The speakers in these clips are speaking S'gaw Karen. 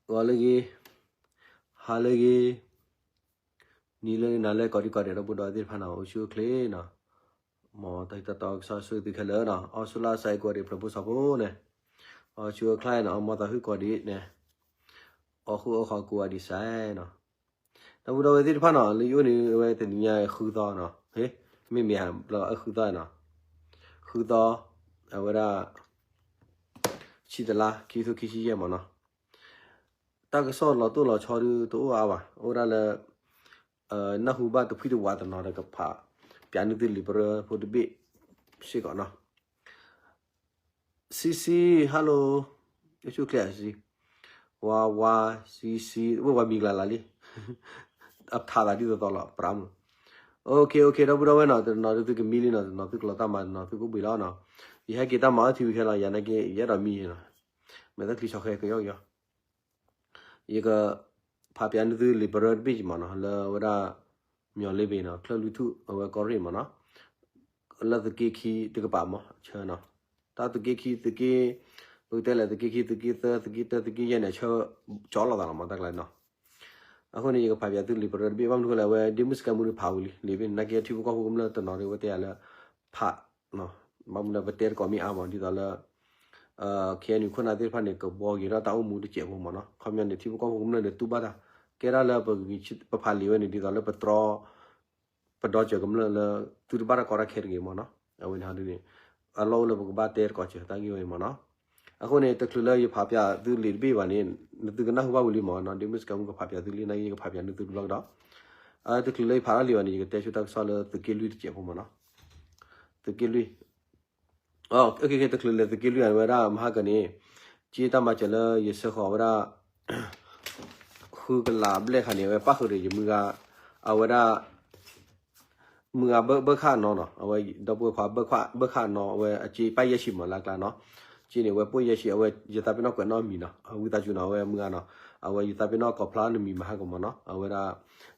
ဂီၤလၢအဂ့ၤ, ဟါလၢအဂ့ၤ, နံၤလၢအဂ့ၤ နၤလၢအဂ့ၤ ကိးဒံကိးဒဲး ဒီပုၢ်ဒီဝဲၢ်သ့ၣ်တဖၣ်န့ၣ် အိၣ်ဆူၣ်အိၣ်ချ့နီၤ. မ်တၢ်တၢ်တီကစီၣ်ဆိသုခဲလၢာ်နီၤ, အီစူလါစဲးကိးဒံး ဖျၢၣ်ဖိစီၤဖိန့ၣ်, အိၣ်ဆူၣ်အိၣ်ချ့နီၤ, အီမီသးဟုၣ်ကိးဒံးန့ၣ်, အီၣ်ဃုအီၣ်ဃီကိးဂၤဒံးစဲးနီၤ. ဒီပုၢ်ဒီဝဲၢ်သ့ၣ်တဖၣ်နီၤ, လၢယအိၣ်န့ၣ် အဝဲတနံၤညါဃုသီနီၤ, မ့မ့ၢ်ဟးဘျီဃုသီနီၤ, ဃုသီ, အဝဲဒၣ် ဆံတလါ ခံကထိခံဆံယဲၢ်မ့ၢ်နီၤ. တၢ်ကစီၣ်လီၤတိၢ်လီၤဆီဒုးတအိၣ်အါဘၣ်, အိၣ်ဒၣ်လၢ နၢ်ဟူဘၣ်တဖှံတဝးတနီၤဒီး ကဖးပၠးနုာ်သုလံာ်ပရၢဖိတဘ့ၣ်စ့ၢ်ကီးနီၤ. စီစီ hello, အိၣ်ဆူၣ်အိၣ်ချ့ စီစီ, ဝါဝါ, စီစီ, ဝဲဝဲမံၤကလၤလၢ်လံ, အထါသးဒ်သိးသိးလီၤ ပြၢ်မုၣ်. OK, OK, ဒီပုၢ်ဒီဝဲၢ်နီၤ, တနီၤဒုးသုကမံလံနီၤ, တနီၤသုကလီၤတၢ်မၤ, တနီၤသုကအိၣ်ဘှံးလီၤနီၤ. ယဟဲက့ၤတၢ်မၤအီထံဝံၤခဲလီၤ, ယၤနာ်က့ ယအဲၣ်ဒိးမံနီၤ, မဲာ်သၣ်ချံဆီဃဲကယီကယီ. ယကဖးပၠးနုာ်သုလံာ်ပရၢတဘ့ၣ်က့ၤမ့ၢ်နီၤ, လၢဝဲဒၣ် မၠီၤလ့ဘ့ၣ်နီၤ, ချၢၣ်လွံၢ်ထူၣ် အဝဲကီၢ်ရ့ၣ်မ့ၢ်နီၤ, လၢသုးက့ခံတကပၤမ့ၢ် ဆၢနီၤ, တၢ်သုးက့ခံ သုးက့, ပကတဲလဲၣ် သုးက့ခံ သုးက့သၢ သုးက့တၢ သုးက့ယဲၢ်န့ၣ် ဆၢကၠီလိာ်သးလီၤမ့ၢ် တၢ်ကျါနီၤ. အဃိန့ၣ် ယကဖးပၠးသုလံာ်ပရၢတဘ့ၣ် ဘၣ်မနုၤဃိလဲၣ် အဝဲဒ့မုၢ်စကဲမူဒုးဖးဝံၤလံ, လံာ်ဘ့ၣ်န့ၣ် နာ်က့ထံဖိကီၢ်ဖိကမျၢၢ်တနီၤဒုး အဝဲတဲယၤလၢ ဖး ဘၣ်မနုၤလၢပတဲတကိးမ့ၢ်အါမ့ၢ် ဒ်သိးလၢ KNU ခိၣ်နၢ်သ့ၣ်တဖၣ်န့ၣ် ကဘှီက့ၤထီၣ်တၢ်အိၣ်မူတစဲးဖိမ့ၢ်နီၤ. ခီပညီန့ၣ် ထံဖိကီၢ်ဖိကမျၢၢ်န့ၣ် တူၢ်ဘၣ်တၢ် ကဲဒၣ်လၢပဂံၢ် ပဖးလံာ်ဝဲန့ၣ် ဒ်သိးလၢပတြီ ပဒီစၢၤကမျၢၢ်လၢ သုတဘၣ်တၢ်ကီတၢ်ခဲတဂ့ၤမ့ၢ်နီၤ. အဝဲန့ၣ်ဟီဒုးန့ၣ် အလီၢ်အိၣ်လၢပကဘၣ်တဲတကိးစၢၤတၢ်ဂ့ၢ်ဝဲအံၤမ့ၢ်နီၤ. အဃိန့ၣ် တချုးလၢယဖးပၠးသုလံာ်တဘ့ၣ်ဘၣ်န့ၣ် နသုကနၢ်ဟူဘၣ်ဝံၤလံမ့ၢ်နီၤ. ဒ့မုၢ်စကဲမူကဖးပၠးသုလံာ် နာ်က့ယကဖးပၠးနုာ်သုတဘျီကဒီး. တချုးလၢယဖးထီၣ်လံာ်ဘၣ်န့ၣ် ယကတဲဆိတၢ်ကစီၣ်လၢသုးက့လွံၢ်တစဲးဖိမ့ၢ်နီၤ. သုးက့လွံၢ် တချုးလၢသုးက့လွံၢ်အဝဲဒၣ်မဟါကန့ၣ် က့တၢ်မၤစၢၤလၢယဆှၢဃီၤဝဲဒၣ် ဃုကလးဘျဲၣ်ခါန့ၣ် အဝဲပၣ်ဃုာ်ဒီးယမုၢ်ဂၤ အဝဲဒၣ် မုၢ်ဂၤဘၢၣ်ခၣ်နီၤနီၤ အဝဲဒီပုၢ်ဝဲၢ်ခွါဘၢၣ်ခၣ်နီၤ အဝဲအက့ပၣ်ယဲၢ်ဆံမ့ၢ်လၢအကျါနီၤ. က့န့ၣ် အဝဲပိၢ်ယဲၢ်ဆံ အဝဲယသးပ့ၤနီၣ်ကွဲးနီၣ်မံၤနီၤ အဝံသးစူၤနီၤ အဝဲမုၢ်ဂၤနီၤ အဝဲယသးပ့ၤနီၣ်ကိးဖျါနမံၤမဟါကမ့ၢ်နီၤ အဝဲဒၣ်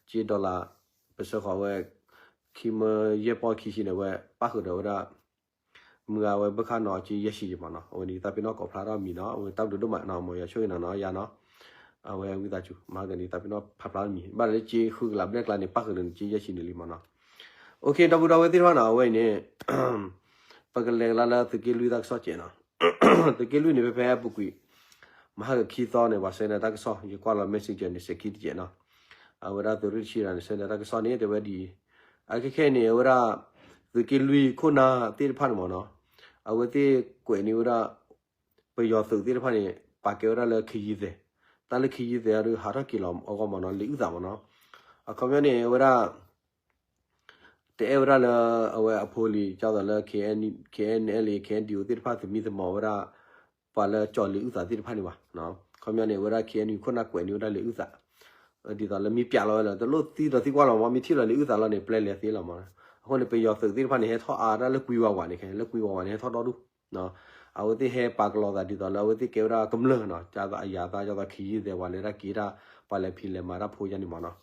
က့ဒီလၣ် ပဆှၢဃီၤဝဲ ခံမၢယဲၢ်ပီၢ်ခံဆံန့ၣ် အဝဲပၣ်ဃုာ်ဒီးဝဲဒၣ် မုၢ်ဂၤဝဲဘၢၣ်ခၣ်နီၤ အက့ယဲၢ်ဆံယမ့ၢ်နီၤ အဝဲန့ၣ်ယသးပ့ၤနီၣ်ကိးဖျါထီၣ်မံၤနီၤ အဝဲတၢ်ဘျုးဒိၣ်မးနီၤ မ်ယွၤဆိၣ်ဂ့ၤနၤနီၤ ယၤနီၤ အဝဲဝံသးစူၤ မဟါကန့ၣ် သးပ့ၤနီၣ်ဖးဖျါထီၣ်မံၤ ဘၣ်လၢက့ဃုကလးဘျဲၣ်ကျါန့ၣ် ပၣ်ဃုာ်ဒီးနက့ယဲၢ်ဆံန့ၣ်လံမ့ၢ်နီၤ. OK ဒီပုၢ်ဒီဝဲၢ်သ့ၣ်တဖၣ်နီၤ အဝဲအံၤန့ၣ် ပကလဲၤကလါလၢသုးက့လွံၢ်တၢ်ကစီၣ်စဲးနီၤ သုးက့လွံၢ်န့ၣ် ဖဲဖဲအပူၤကွံာ် မဟါကခံသီန့ၣ် ပှၤဆှၢန့ၢ်တၢ်ကစီၣ် ယကွၢ်လီၤ messenger န့ၣ် စဲးခံတစဲးနီၤ အဝဲဒၣ်သုးရ့ၣ်တဆံတဂၤန့ၣ် ဆှၢန့ၢ်တၢ်ကစီၣ်န့ၣ် တဲဝဲဒ်အံၤ အခဲခဲအံၤန့ၣ် အဝဲဒၣ် သုးက့လွံၢ်ခိၣ်နၢ်သ့ၣ်တဖၣ်န့ၣ်မ့ၢ်နီၤ အဝဲသ့ၣ်ကွဲးန့ၢ်ဝဲဒၣ် ပယီၤသုးသ့ၣ်တဖၣ်န့ၣ် ပာ်ကဲဝဲဒၣ်လၢခယံၤသဲး တၢ်လၢခယံၤသဲးအံၤ ဟးထီၣ်က့ၤလီၤအဂီၢ်မ့ၢ်နီၤ လံာ်အုၣ်သးမ့ၢ်နီၤ အခီပညီန့ၣ် အဝဲဒၣ် တအဲၣ်ဝဲဒၣ်လၢ အဝဲအဖိလံၤ ဒ်သိးလၢ KNLA KNDO သ့ၣ်တဖၣ်သမံသမိးဝဲဒၣ် ပှၤလၢကၠီၣ်လံာ်အုၣ်သးသ့ၣ်တဖၣ်န့ၣ်ဘၣ်. ခီပညီန့ၣ် အဝဲဒၣ် KNU ခိၣ်နၢ်ကွဲးန့ၢ်ဝဲဒၣ်လံာ်အုၣ်သး ဒ်သိးလၢမ့ၢ်ပျးလီၤဝဲလၢ တလိၣ်သံဒီးသံကွၢ်လီၤမ့ၢ် မ့ၢ်ထံၣ်လီၤလံာ်အုၣ်သးလီၤန့ၣ် ပျဲလဲၤသ့လီၤမ့ၢ်. အဃိန့ၣ် ပယီၤသုးသ့ၣ်တဖၣ်န့ၣ် ဟဲထီၣ်အါဒၣ်လၢကွံဝးဝးန့ၣ် ခဲလၢကွံဝးဝးန့ၣ် ဟဲထီၣ်ဒီဒူၣ် အဝဲသ့ၣ်ဟဲပာ်ကလီၤသးဒ်သိးလၢအဝဲသ့ၣ်ကဲဝဲဒၣ်ကမျၢၢ်နီၤ ဒ်သိးအယၤသး ဒ်သိး ခယံၤသဲး ပှၤလဲၤတၢ်က့ၤတၢ် ပှၤလဲၤဖံးလဲၤမၤတၢ်ဖိယါန့ၣ်မ့ၢ်နီၤ.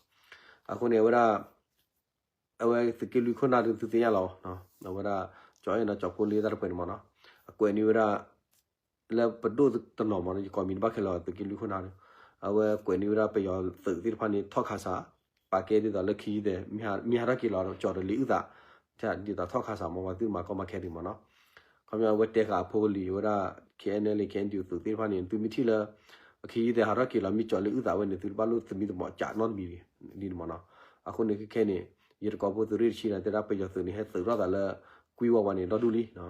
အဃိန့ၣ် အဝဲဒၣ် အဝဲသုးက့လွံၢ်ခိၣ်နၢ်ဒုးသုသ့ၣ်ညါလီၤ အဝဲဒၣ် ကၠီၣ်အဲၣ်နီၤ ကၠီၣ်ဖိလ့တၢ်တပှဲၤန့ၣ်မ့ၢ်နီၤ အကွဲးန့ၢ်ဝဲဒၣ် လၢပဒိၣ်တနီၤမ့ၢ်နီၤ ယကိးမံၤတဘၣ်ခဲလၢာ် သုးက့လွံၢ်ခိၣ်နၢ်ဒုး အဝဲကွဲးန့ၢ်ဝဲဒၣ်ပယီၤသုးသ့ၣ်တဖၣ်န့ၣ် ထီၣ်ခးစး ပာ်ကဲဒ်သိးလၢခယံၤသဲး မ့ၢ်ဟးထီၣ်က့ၤလီၤ ကၠီၣ်ဒီးလံာ်အုၣ်သး ဒ်သိးထီၣ်ခးစးမ့ၢ် ပှၤသုတမၤကီမၤခဲဒံးမ့ၢ်နီၤ. ခီပညီအဝဲတဲဃာ်အဖိအလံၤဝဲဒၣ် ခဲအံၤန့ၣ်လံ ခဲအံၤန့ၣ်လံ သုးမ့ၢ်ထံၣ်လၢ ပခယံၤသဲးဟးထီၣ်က့ၤလီၤ မ့ၢ်ကၠီၣ်လံာ်အုၣ်သးဝဲန့ၣ် သုတဘၣ်လိၣ်သမံသမိးကးနီတမံၤဒ်န့ၣ်မ့ၢ်နီၤ. အဃိန့ၣ်ခဲခဲန့ၣ် ယတကိးဖိသုးရ့ၣ်တဆံန့ၣ် တဲဒၣ်ပယီၤသုးန့ၣ် ဟဲသုးထီၣ်သးလၢ ကွံဝးဝးန့ၣ် ဒီဒူၣ်လံ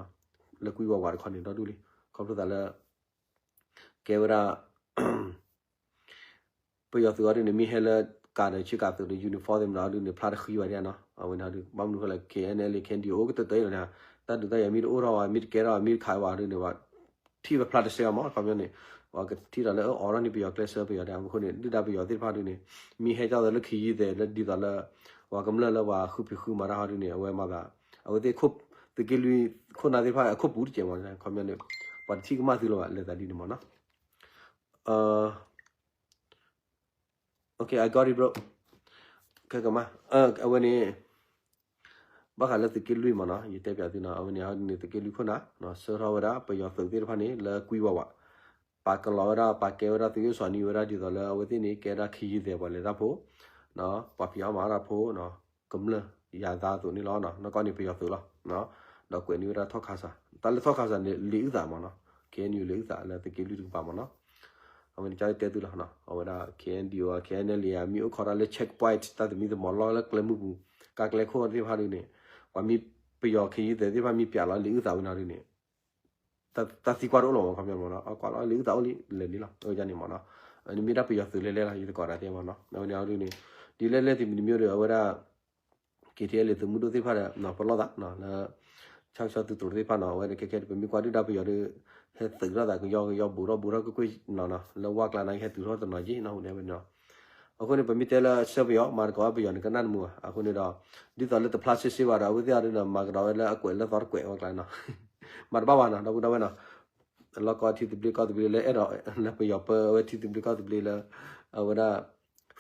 လၢကွံဝးဝးတခီန့ၣ် ဒီဒူၣ်လံ ခီဖျိသးလၢ ကဲဝဲဒၣ် ပယီၤသုးအီၤဒုးန့ၣ် မ့ၢ်ဟဲလၢကးဒီးဆ့ကၤသုးဒီး uniform သ့ၣ်မနုၤအီၤဒုးန့ၣ် ဖျါတဃံဘၣ်ဒ်နီၤ. အဝဲန့ၣ်ဒုး ဘၣ်မနုၤဃိလဲၣ် ခဲအံၤန့ၣ်လံ ခဲအံၤန့ၣ်လံ အိၣ်ကတၢၢ်တၢၢ်အံၤလီၤန့ၣ် တၢ်ဒုးတၢ်ယၤမ့ၢ်တအိၣ်ထီၣ်ဝဲ မ့ၢ်တကဲထီၣ် မ့ၢ်တခးဝဲဒုးန့ၣ် ပှၤထံၣ်ဝဲဖျါတစဲးအီၤမ့ၢ် ခီပညီန့ၣ် ပှၤကထံၣ်ဒီးလၢအအိးထီၣ်န့ၢ်ပယီၤ ကျဲးစၢးပယီၤဒ်အမူခိၣ်န့ၣ် ဒုၣ်ဒါပယီၤသ့ၣ်တဖၣ်ဒုးန့ၣ် မ့ၢ်ဟဲကၠီၣ်သးလၢခယံၤသဲးလၢဒ်သိးလၢ ပှၤကမျၢၢ်လၢပှၤဃုဖံးဃုမၤတၢ်ဟီဒုးန့ၣ် အဝဲမၤသး အဝဲသ့ၣ် သုးက့လွံၢ်ခိၣ်နၢ်သ့ၣ်တဖၣ်အခိၣ်ပူၤတကဲးမ့ၢ် ခီပညီန့ၣ် ပှၤတထံၣ်ကမၣ်သုလၢၤဘၣ် လဲၤသးဒ်န့ၣ်မ့ၢ်နီၤ. Okay, I got it, bro. ခဲကမၣ် အဝဲန့ၣ် ဘၣ်ဃးလၢသုးက့လွံၢ်မ့ၢ်နီၤ ယတဲပၠးသုနီၤ အဝဲန့ၣ် အဝဲန့ၣ်သုးက့လွံၢ်ခိၣ်နၢ် ဆှၢထီၣ်ဝဲဒၣ် ပယီၤသုးသ့ၣ်တဖၣ်န့ၣ် လၢကွံဝးဝး ပာ်ကလီၤဝဲဒၣ် ပာ်ကဲဝဲဒၣ် သူၣ်ယိၣ်စီၤနံဝဲဒၣ်ဒ်သိးလၢအဝဲသ့ၣ်န့ၣ် ကဲဒၣ်ခ့ယုၢ်သဲးပှၤလဲၤတၢ်ဖိ, ပှၤဖံးအီၣ်မၤအီၣ်တၢ်ဖိ, ကမျၢၢ်ယၤသးအသိးန့ၣ်လီၤ. နီၢ်ကီၢ်န့ၣ်ပယီၤသုးလီၤ. ဒီးကွဲးန့ၢ်ဝဲဒၣ်ထီၣ်ခါစး, တၢ်လၢထီၣ်ခါစးန့ၣ် လံာ်အုၣ်သးမးနီၤ, ခဲအံၤန့ၣ်လံာ်အုၣ်သးလၢသုးက့လွံၢ်တကပၤမးနီၤ. အဝဲန့ၣ်ကတဲသုလီၤ. အဝဲဒၣ် ခဲအံၤန့ၣ် လံာ်အုၣ်ခါ ခဲအံၤန့ၣ်လံာ်အမ့ၢ်အိၣ်ခိးတၢ်လၢ checkpoint တၢ်သမံသမိးလီၢ်လၢကျဲမုၢ်ပူၤ, ကါကျဲခိၣ်သ့ၣ်တဖၣ်ဒ်န့ၣ်, ပှၤမ့ၢ်ပယီၤခ့ယုၢ်သဲးသ့ၣ်တဖၣ်မ့ၢ်ပျးလီၤလံာ်အုၣ်သးဝဲနီၤဒ်န့ၣ် တၢ်သံကွၢ်တအိၣ်လီၤမး ခီပညီမးနီၤ, အကွၢ်လီၤလံာ်အုၣ်သးအိၣ်လံ လဲၤလံလီၤ အဝဲန့ၣ်မးနီၤ. နမ့ၢ်ဒၣ်ပယီၤသုးလဲၤလဲၤလီၤ ယတကိးဒၣ်တဲမးနီၤ. အဝဲန့ၣ်အဒ်န့ၣ် ဒ်လဲၣ်လဲၣ်တမံၤတမံၤဒီး အဝဲဒၣ် က့ၤထံၣ်အဲလၢသုးမုၢ်ဒိၣ်သ့ၣ်တဖၣ်ဒီး ပလီၢ်သးလၢ ဆၣ်ကဆီသုးတြိၤသ့ၣ်တဖၣ်နီၤ, အဝဲဒၣ်ခဲခဲပမ့ၢ်ကွၢ်ဒုၣ်ဒါပယီၤဒီး ဟဲသုးထီၣ်သးကယီကယီ ဘူးထီၣ်ဘူးထီၣ်ကွ့ၢ်ကွ့ၢ်နီၤနီၤ လၢဝၢ်ကျါနာ်က့ဟဲသုးထီၣ်တနီၤက့နီၤ ဟူးန့ၣ်ဝဲနီၤ. အဃိန့ၣ် ပမ့ၢ်တဲလၢဆှၢပယီၤ မၤသကိးပယီၤန့ၣ် ကနၣ်တမုာ်ဘၣ်. အဃိန့ၣ်ဒီး ဒ်သိးလၢတဖျါဆ့ဆ့ဘၣ်ဒီး အဝဲသ့ၣ်အဒုဒီး မၤကဒီးဝဲလၢအကွဲးလၢသီတကွဲးဝဲကျါနီၤ မၤတဘၣ်ဘၣ်နီၤ ဒီပုၢ်ဒီဝဲၢ်နီၤ. လီၢ်ကီၢ်ထံသဘျ့ကီၢ်သဘျ့လၢအဲၣ်ဒိးလၢပယီၤပၢအဝဲထံသဘျ့ကီၢ်သဘျ့လၢ အဝဲဒၣ်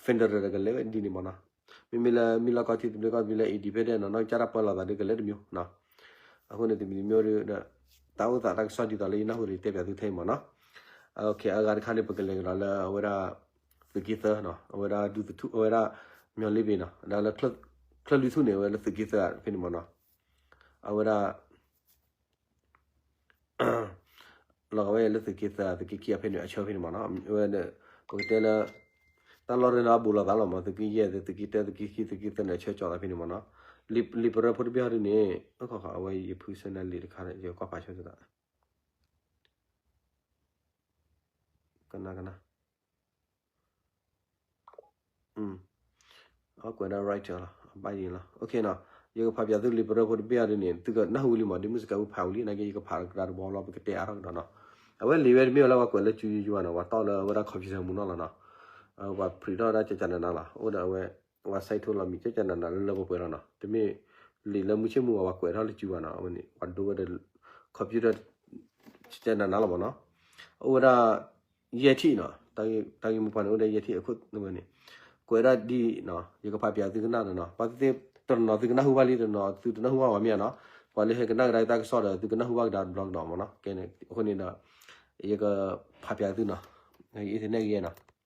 federal ဒီးကလဲၤဝဲဒ်န့ၣ်မးနီၤ. မ့မ့ၢ်လၢမ့ၢ်လီၢ်ကီၢ်ထံသဘျ့ကီၢ်သဘျ့လၢ independent နီၤ နီၢ်ကစၢ်တၢ်ပၢလီၤသးဒီးကလဲၤတမံၤနီၤ. အဃိန့ၣ်တမံၤတမံၤဒီး တၢ်အိၣ်သးတၢ်ကစီၣ်ဒ်သိးလၢယနၢ်ဟူဒီးတဲပၠးသုထဲအံၤမးနီၤ. အဂၤတခါန့ၣ် ပကလဲၤကဒီးလၢအဝဲဒၣ် သုးက့သၢနီၤ အဝဲဒၣ်ဒူသထူၣ် အဝဲဒၣ် မၠီၤလ့ဘ့ၣ်နီၤ ဒ်လၢ ချၢၣ်လွံၢ်ထူၣ်န့ၣ် အဝဲလၢသုးက့သၢဖဲန့ၣ်မးနီၤ. အဝဲဒၣ် လီၤဂာ်ဝဲလၢသုးက့သၢ သုးက့ခံအဖဲန့ၣ် အဆၢဖဲန့ၣ်မးနီၤ. အဝဲ ပကတဲလၢ တၢ်လီၢ်ရ့နီၤအဘူးလိာ်သးလီၤမး သုးက့ယဲၢ် သုးက့တၢ သုးက့ခံ သုးက့သၢန့ၣ် အဆၢကၠီၤသးဖဲန့ၣ်မးနီၤ. လံာ်ပရၢဖိတဘ့ၣ်အီၤဒ်န့ၣ် အခီခီ အဝဲယဖုစဲနၤလံာ်တခါ ယကွၢ်ဖးဆၢသး ကနၣ်ကနၣ် အကွဲးဒၣ် writer လီၤ အဘၣ်ယံၤလီၤ. ယကဖးပၠးသုလံာ်ပရၢဖိတဘ့ၣ်အီၤဒ်န့ၣ် သုကနၢ်ဟူဝံၤလံမး ဒ်မုၢ်စကဲးဖိဖးဝံၤလံ နာ်က့ယကဖးကဒါတဘီလီၤ ပကတဲအါထီၣ်ကဒီးနီၤ. အဝဲလံာ်ဝဲတမ့ၢ်ဝဲလၢပှၤကွဲးလၢစုယွၤနီၤ ပှၤတီၢ်လၢအဝဲဒၣ် computer မူနီၢ်လီၤနီၤ. ပှၤ print ထီၣ်ဒၣ်ကကနၤနၤလီၤ အိၣ်ဒီးအဝဲ ပှၤ စဲးထိလီၤမံၤ ကကနၤနၤလၢလၢပှဲၤပှဲၤလီၤနီၤ. တမ့ၢ်လံာ်လၢမုၢ်ဆ့ၣ်မုၢ်ဂီၤ ပှၤကွဲးထီၣ်လၢစုဘၣ်နီၤ အဝဲန့ၣ် ပှၤဒိဝဲဒီး computer ကကနၤနၤလီၤမးနီၤ. အိၣ်ဝဲဒၣ် ယဲၢ်ထံၣ်နီၤ တၢ်ဂ့ၢ်မိၢ်ပှၢ်န့ၣ် အိၣ်ဝဲဒၣ်ယဲၢ်ထံၣ်အခိၣ်န့ၣ် ကွဲးဒၣ်ဒ်နီၤ ယကဖးပၠးသုကနၣ်ဒီးနီၤ ပှၤသ့ၣ်သ့ၣ် တနီၤသုကနၢ်ဟူဘၣ်လံ တနီၤသုတနၢ်ဟူဘၣ်ဝဲမ့ၢ်ဧါနီၤ. ပှၤလၢဟဲကနၣ်ကဒါတၢ်ကစီၣ်ဒီး သုကနၢ်ဟူဘၣ်ကဒါတဘျီကဒီးမးနီၤ. ကဲန့ၣ် အဃိန့ၣ်ဒီး ယကဖးပၠးသုနီၤ internet ဂ့ၤနီၤ.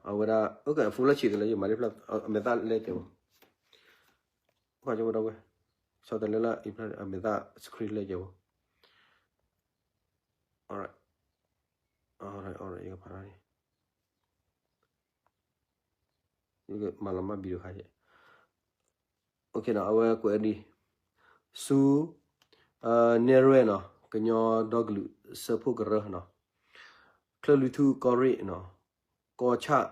အဝဲဒၣ် အဖုလၢဆံးတလၢယမၤတဖျၢၣ် အမဲာ်သၣ်လဲကဲးဘၣ် ကွၢ်ကဝဲဒီးဝဲ ဆီတလဲလၢ အမဲာ်သၣ် screen လဲကဲးဘၣ် alright alright ယကဖးထီၣ်န့ၣ် မၤလီၤမၢ်ဘံတခါယဲၢ် အဝဲကွဲးဒ် ဆူ နဲရဲၣ်နီၤ ကညီဒီကလုာ်စၢဖှိၣ်ကရၢနီၤ ချၢၣ်လွံၢ်ထူၣ်ကီၢ်ရ့ၣ်နီၤ ကီၢ်ဆၣ်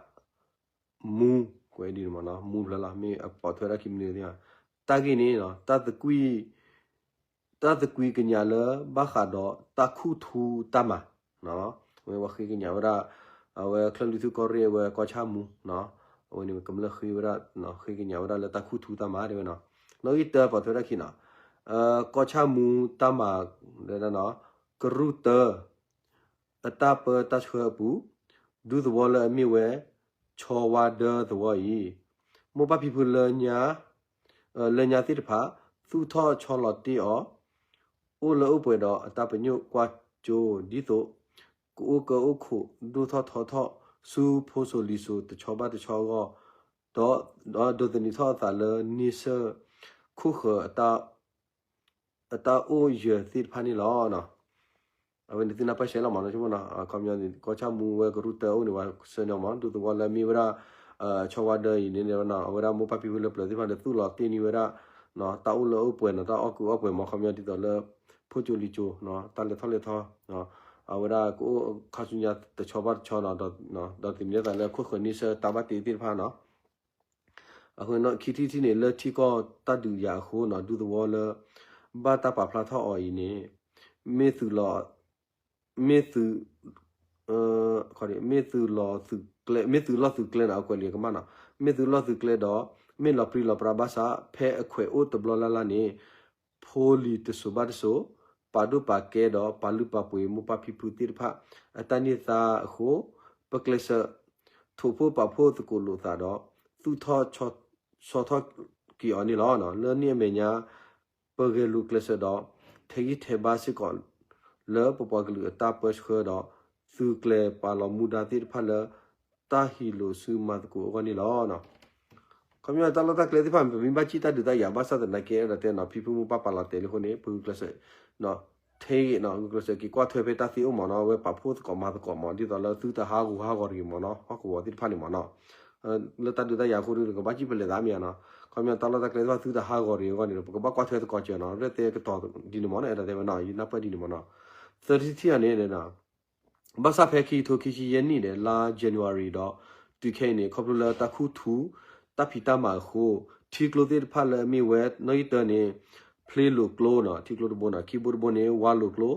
မူ ကွဲးဒ်န့ၣ်မးနီၤ မူဖျၢၣ်လီၤ မ့ၢ်အပိာ်ထွဲဒၣ်ခံမံၤသ့ၣ် တၢ်ဂ့ၢ်န့ၣ်နီၤ တၢ်သကွံၢ် တၢ်သကွံၢ်ကညးလၢဘၣ်ဃးဒီးတၢ်ခူၣ်ထူတၢ်မၤ အဝဲပှၤဃ့ကညးဝဲဒၣ် အဝဲချၢၣ်လွံၢ်ထူၣ်ကီၢ်ရ့ၣ်အဝဲကီၢ်ဆၣ်မူ အဝဲန့ၣ်ကမျၢၢ်ဃ့ဝဲဒၣ် ဃ့ကညးဝဲဒၣ်လၢတၢ်ခူၣ်ထူတၢ်မၤတဲဝဲနီၤ နီၣ်ဂံၢ်တၢပိာ်ထွဲဒၣ်ခံနီၤ ကီၢ်ဆၣ်မူတၢ်မၤ ကရူၢ်တၢ အတၢ်ပၢတၢ်ဆှၢအပူၤ ဒူသဝီလၢအမ့ၢ်ဝဲ ဆီဝါဒၢသဝီအံၤ မိၢ်ပၢ်ဖံဖုလၢညါ လၢညါသ့ၣ်တဖၣ် သူၣ်ထီၣ်ဆီလီၤတ့ၢ်အီၤ အိၣ်လၢအိၣ်ပှဲၤဒီးအတၢ်ပညိၣ်ကွၢ်ကၠိ ဒ်သိး ကအိၣ်ကၢအိၣ်ခိး ဒိၣ်ထီၣ်ထီထီၣ် ဆူဖိစိၤလံၤစိၤတဆီဘၣ်တဆီအဂီၢ် ဒီးဒိးသန့ၤထီၣ်အသးလၢန့ဆၢၣ် ခိၣ်ဃၢၤ အတၢ်အိၣ်ယၢၤသ့ၣ်တဖၣ်န့ၣ်လီၤ. အဝဲန့ၣ်သုနၢ်ပၢၢ်ဆဲးလီၤမးနီၤ ဆိကမိၣ်နီၤ အခီပညီန့ၣ် ကီၢ်ဆၣ်မူဝဲကရူၢ်တၢအိၣ်န့ၣ် ပှၤဆှၢန့ၢ်မး ဒူသဝီလၢအမ့ၢ်ဝဲဒၣ် ဆီဝါဒၢအံၤန့ၣ် အဝဲဒၣ်မိၢ်ပၢ်ဖံဖုလၢပျၢၤသ့ၣ်တဖၣ်န့ၣ် သူၣ်လီၤတ့ၢ်န့ၢ်ဝဲဒၣ် တၢ်အိၣ်လၢအိၣ်ပှဲၤနီၤ တၢ်အီၣ်ကုးအီၣ်ပှဲၤမး အခီပညီဒ်သိးလၢ ဖိစိၤလံၤစိၤ တၢ်လဲၤထီၣ်လဲၤထီ အဝဲဒၣ်ကအိၣ်ခါဆူညါတဆီဘၣ်တဆီနီၤ ဒီးသန့ၤသးလၢခိၣ်ဃၢၤန့ဆၢၣ်တၢ်ဘၣ်တ့သ့ၣ်တဖၣ်နီၤ အဃိခံထံၣ်တထံၣ်န့ၣ် လၢထံကီၢ်တၢ်ဒုးယၤအဃိနီၤ ဒူသဝီလၢ ဘၣ်တၢ်ပာ်ဖျါထီၣ်အီၤအံၤန့ၣ် မ့ၢ်သုးလီၤ မ့ၢ်သုး မ့ၢ်သုးလီၢ်သုးကျဲ မ့ၢ်သုးလီၢ်သုးကျဲနီၤ အကွဲးလံာ်ကမၣ်နီၤ မ့ၢ်သုးလီၢ်သုးကျဲဒီး မ့ၢ်လီၤပြံလီၤပြါဘၣ်ဆၣ် ဖဲအခွဲးအိၣ်တဘျီလၢ်လၢ်န့ၣ် ဖိလံၤတစိၤဘၣ်တစိၤ ပာ်ဒိၣ်ပာ်ကဲဒီး ပာ်လုၢ်ပာ်ပှ့ၤမိၢ်ပၢ်ဖံဖုသ့ၣ်တဖၣ် အတၢ်န့ၢ်သါအဃိ ပကျဲးစၢး ထိးဖှိၣ်ပာ်ဖှိၣ်သကိးလိာ်သးဒီး သူၣ်ထီၣ်ဆီထီၣ်က့ၤအီၤန့ၣ်လီၤ. လၢန့ၣ်အမဲာ်ညါ ပဂဲၤလိာ်ကျဲးစၢးဒီး ထဲးဂံၢ်ထဲးဘါစ့ၢ်ကီး လၢပပှၤကလုာ်အတၢ်ပၢဆှၢဒီး သုးကျဲၤပာ်လီၤမူဒါသ့ၣ်တဖၣ်လၢ တၢ်ဟံးလိာ်ဆူမၤသကိးအဂီၢ်န့ၣ်လီၤ. ခီပညီတၢ်လီၢ်တၢ်ကျဲသ့ၣ်တဖၣ် ပမ့ၢ်ဘၣ်စံၣ်တၢ်ဒုးတၢ်ယၤ ဘၣ်ဆၣ်သနာ်က့ အဲၣ်ဒိးတဲနီၤ ဖံဖုမူပၢ်ပာ်လီၤတဲာ်လံအဃိန့ၣ် ပဂုာ်ကျဲးစၢး ထဲးဂံၢ်နီၤ ဂုာ်ကျဲးစၢးက့ၤကွၢ်ထွဲဖဲတၢ်သ့အိၣ်မ့ၢ်နီၤ အဝဲပာ်ဖှိၣ်သကိးမၤသကိးမ့ၢ် ဒ်သိးလၢသုတဟးဂူာ်ဟးဂီၤတဂ့ၤမ့ၢ်နီၤ ဟီၣ်ကဝီၤသ့ၣ်တဖၣ်န့ၣ်မ့ၢ်နီၤ လၢတၢ်ဒုးတၢ်ယၤအဃိဒီး ကဘၣ်စံၣ်ပလဲၤသးမ့ၢ်ဧါနီၤ ခီပညီတၢ်လီၢ်တၢ်ကျဲသ့ၣ်တဖၣ် သုတဟးဂီၤတဂ့ၤအဂီၢ်န့ၣ်ဒီး ပကဘၣ်ကွၢ်ထွဲသကိးစၢၤနီၤ ရဲၣ်သဲကတီၤဒ်န့ၣ်မ့ၢ်နီၤ အဲၣ်ဒိးတဲဝဲနီၤ ယနၢ်ပၢၢ်ဒ်န့ၣ်မ့ၢ်နီၤ သၢထံၣ်တထံၣ်အံၤန့ၣ် ဘၣ်ဆၣ်ဖဲခံကထိခံဆံယဲၢ်နံၣ်ဒီး လါ January ဒီး တုၤခဲအံၤန့ၣ် ခီဖျိလၢတၢ်ခူၣ်ထူ တၢ်ဖံးတၢ်မၤအဃိ ထံကျိသ့ၣ်တဖၣ်လၢအမ့ၢ်ဝဲ နီၣ်ဂံၢ်တၢန့ၣ် ဖျ့လိာ်ကျိနီၤ ထံကျိတဘိနီၤ ခံဘိတဘိန့ၣ် ဝါလိာ်ကျိ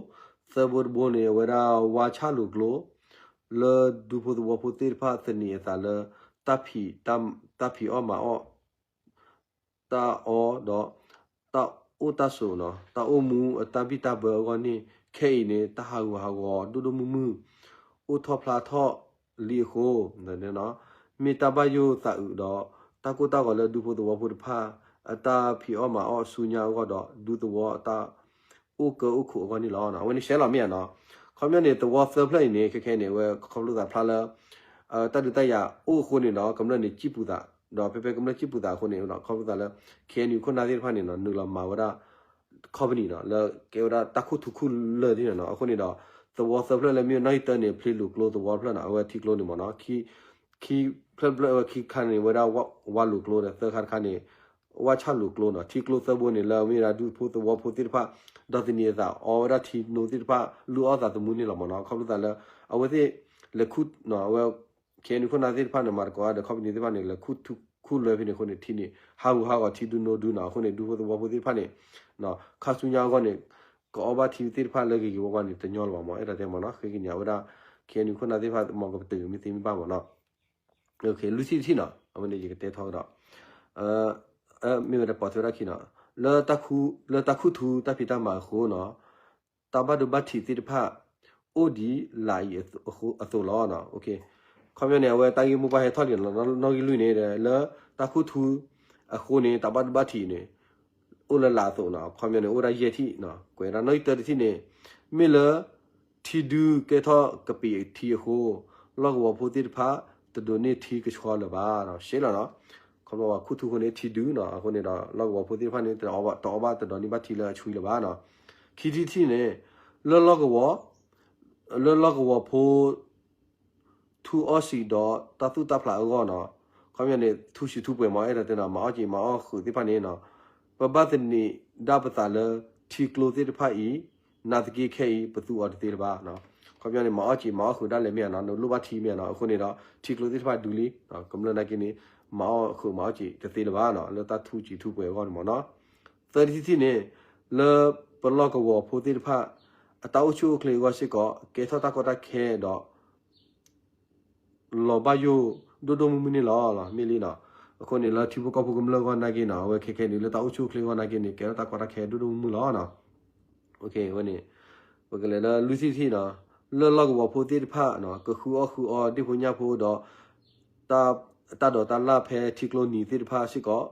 သၢဘိတဘိန့ၣ် အဝဲဒၣ်ဝါဆၣ်လိာ်ကျိ လၢဒူဖိသဝီဖိသ့ၣ်တဖၣ်သန့ၤအသးလၢ တၢ်ဖံး တၢ်ဖံးအီၣ်မၤအီၣ် တၢ်အီဒီး တၢ်အိၣ်တၢ်ဆိးနီၤ တၢ်အိၣ်မူအတၢ်ဘံၣ်တၢ်ဘၢအဂီၢ်န့ၣ် ခဲအံၤန့ၣ် တၢ်ဟးဂူာ်ဟးဂီၤဒိၣ်ဒိၣ်မုၢ်မုၢ် အိၣ်ထီၣ်ဖျါထီၣ်လံအဃိ မ့ၢ်တၢ်ဘၣ်ယိၣ်သးအုးဒီး တၢ်ကိၢ်တၢ်ဂီၤလၢဒူဖိသဝီဖိတဖၣ် အတၢ်ဖံးအီၣ်မၤအီၣ်ဆူညါအဂီၢ်ဒီး ဒူသဝီအတၢ် အိၣ်ကၢအိၣ်ခိးအဂီၢ်န့ၣ်လီၤ. အဝဲန့ၣ်ရှဲလီၤမ့ၢ်ဧါနီၤ ခီပညီန့ၣ် သဝီသၢဖျၢၣ်အံၤန့ၣ် ခဲခဲန့ၣ် အဝဲခီဖျိသးဖျါလၢ တၢ်ဒုးတၢ်ယၤအိၣ်အဃိန့ၣ်ဒီး ကမျၢၢ်န့ၣ်စံၣ်ပူၤသး ဒီးဖဲဖဲကမျၢၢ်စံၣ်ပူၤသးအဃိန့ၣ် ခီဖျိသးလၢ ခ့ၣ်အဲၣ်ယူၣ်ခိၣ်နၢ်သ့ၣ်တဖၣ်န့ၣ်နီၤ နုာ်လီၤမၤဝဲဒၣ် company နီၤ လၢကဲဝဲဒၣ်တၢ်ခူၣ်ထူခူၣ်လၢာ်သ့ၣ်န့ၣ်နီၤ အဃိန့ၣ်ဒီး သဝီသၢဖျၢၣ်လၢမ့ၢ်နီၣ်ဂံၢ်တၢန့ၣ် ဖျ့လိာ်ကျိသဝီတဖျၢၣ်နီၤ အဝဲထံကျိန့ၣ်မ့ၢ်နီၤ ခံဖျၢၣ်ဖျၢၣ်အဝဲခံခါန့ၣ် ဝဲဒၣ်ဝါလိာ်ကျိဒီး သၢခါတခါန့ၣ် ဝါဆၣ်လိာ်ကျိနီၤ ထံကျိသၢဘိန့ၣ်လၢအမ့ၢ်ဝဲဒၣ်ဒူဖိသဝီဖိသ့ၣ်တဖၣ် ဒီးသန့ၤအသးအီဝဲဒၣ်ထံနိသ့ၣ်တဖၣ် လုၢ်အီၣ်သးသမူန့ၣ်လီၤမ့ၢ်နီၤ ခီဖျိသးလၢ အဝဲသ့ၣ် လဲၤခူၣ်နီၤ အဝဲ ခ့ၣ်အဲၣ်ယူၣ်ခိၣ်နၢ်သ့ၣ်တဖၣ်န့ၣ် မၤသကိးဒီး company သ့ၣ်တဖၣ်န့ၣ် လဲၤခူၣ်ထူခူၣ်လၢာ်ဖဲန့ၣ်အဃိန့ၣ် ထံန့ၣ် ဟးဂူာ်ဟးဂီၤထံဒုနိဒုနီၤ အဃိန့ၣ် ဒူဖိသဝီဖိသ့ၣ်တဖၣ်န့ၣ် ခါဆူညါအဂီၢ်န့ၣ် ကအီၣ်ဘၣ်ထံသ့ၣ်တဖၣ်လၢဂ့ၤဂ့ၤဝါဝါန့ၣ် တညီလၢၤဘၣ်မ့ၢ် အဲၣ်ဒိးတဲမ့ၢ်နီၤ ဃ့ကညးဝဲဒၣ် ခ့ၣ်အဲၣ်ယူၣ်ခိၣ်နၢ်သ့ၣ်တဖၣ် မ်ကပတုာ်မ့ၢ်သ့မ့ၢ်ဘၣ်မ့ၢ်နီၤ လွံၢ်ထံၣ်တထံၣ်နီၤ အဝဲန့ၣ်ယကတဲထီၣ်ကဒီး မ့ၢ်ဝဲဒၣ်ပိာ်ထွဲဝဲဒၣ်ခံနီၤ လၢ လၢတၢ်ခူၣ်ထူတၢ်ဖံးတၢ်မၤအဃိနီၤ တၢ်ဘၣ်ဒိဘၣ်ထံးသ့ၣ်တဖၣ် အိၣ်ဒံးလၢအံၤအသိးလီၤ. ခီပညီန့ၣ် အဝဲတၢ်ဂ့ၢ်မိၢ်ပှၢ်ဟဲထီၣ်လံနီၤ နီၣ်ဂံၢ်လွံၢ်န့ၣ် လၢတၢ်ခူၣ်ထူအဃိန့ၣ် တၢ်ဘၣ်ဒိဘၣ်ထံးန့ၣ် အိၣ်လၢလၢအသိးနီၤ ခီပညီန့ၣ် အိၣ်ဒၣ်ယဲၢ်ထံၣ်နီၤ ကွဲးဒၣ်နီၣ်ဂံၢ်တၢတထံၣ်န့ၣ် မ့ၢ်လၢ ထံဒုကဲထီၣ်ကပံာ်ထံအဃိ လီၢ်ကဝီၤဖိသ့ၣ်တဖၣ် တဒိးန့ၢ်ထံကဆှီလၢၤဘၣ်နီၤ ရှဲလီၤနီၤ ခီပညီပှၤခူၣ်ထူအဃိန့ၣ် ထံဒုနီၤ အဃိန့ၣ်ဒီး လီၢ်ကဝီၤဖိသ့ၣ်တဖၣ်န့ၣ် တအီၣ်ဘၣ် တအီၣ်ဘၣ်တဒိးန့ၢ်ဘၣ်ထံလၢအဆှံလၢၤဘၣ်နီၤ ခံထံၣ်တထံၣ်န့ၣ် လၢလီၢ်ကဝီၤ လၢလီၢ်ကဝီၤဖိ ထူအီၣ်စံးဒီးတၢ်သူၣ်တၢ်ဖျးအဂီၢ်နီၤ ခီပညီန့ၣ် ထူစံးထူပှဲၤမ့ၢ် အဲၣ်ဒိးတဲနီၤ မၤအီၣ်စံးမၤအီၣ်ဃုာ်သ့ၣ်တဖၣ်န့ၣ်နီၤ ပဘၣ်သန့ၤဒၣ်ပသးလၢ ထံကျိသ့ၣ်တဖၣ်အံၤ နာ်သက့ခဲအံၤ ပသူအီၤတသ့လၢၤဘၣ်နီၤ ခီပညီန့ၣ် မၤအီၣ်စံးမၤအီၣ်ဃုာ်ဒၣ်လဲာ်မ့ၢ်ဧါနီၤ နလိၣ်ဘၣ်ထံမ့ၢ်ဧါနီၤ အဃိန့ၣ်ဒီး ထံကျိသ့ၣ်တဖၣ်ဒုလံ ကမျၢၢ်နာ်က့န့ၣ် မၤအီၣ်ဃုာ်မၤအီၣ်စံးတသ့လၢၤဘၣ်နီၤ လၢတၢ်ထူစံးထူပှဲၤအဂီၢ်န့ၣ်မ့ၢ်နီၤ သၢထံၣ်တထံၣ်န့ၣ် လၢပလီၢ်ကဝီၤဖိသ့ၣ်တဖၣ် အတၢ်အိၣ်ဆူၣ်အိၣ်ချ့အဂီၢ်စ့ၢ်ကီး ကဲထီၣ်တၢ်ကီတၢ်ခဲဒီး လီၤဘၣ်ယိၣ်ဒိၣ်ဒိၣ်မုၢ်မုၢ်န့ၣ်လီၤ. မ့ၢ်လံနီၤ. အဃိန့ၣ် လၢထံဖိကီၢ်ဖိကမျၢၢ်အဂီၢ်နာ်က့နီၤ အဝဲခဲခဲန့ၣ် လၢတၢ်အိၣ်ဆူၣ်အိၣ်ချ့အဂီၢ်နာ်က့န့ၣ် ကဲထီၣ်တၢ်ကီတၢ်ခဲဒိၣ်ဒိၣ်မုၢ်မုၢ်လီၤနီၤ. အဝဲန့ၣ် ပကလဲၤလၢလွံၢ်ထံၣ်တထံၣ်နီၤ. လၢလီၢ်ကဝီၤဖိသ့ၣ်တဖၣ် ကဃုအီၣ်ဃုအီဒ့ၣ်ဖိညၣ်ဖိဒီး တၢ်ဒိးတၢ်လၢ်ဖဲထံကျိနံၤသ့ၣ်တဖၣ်စ့ၢ်ကီး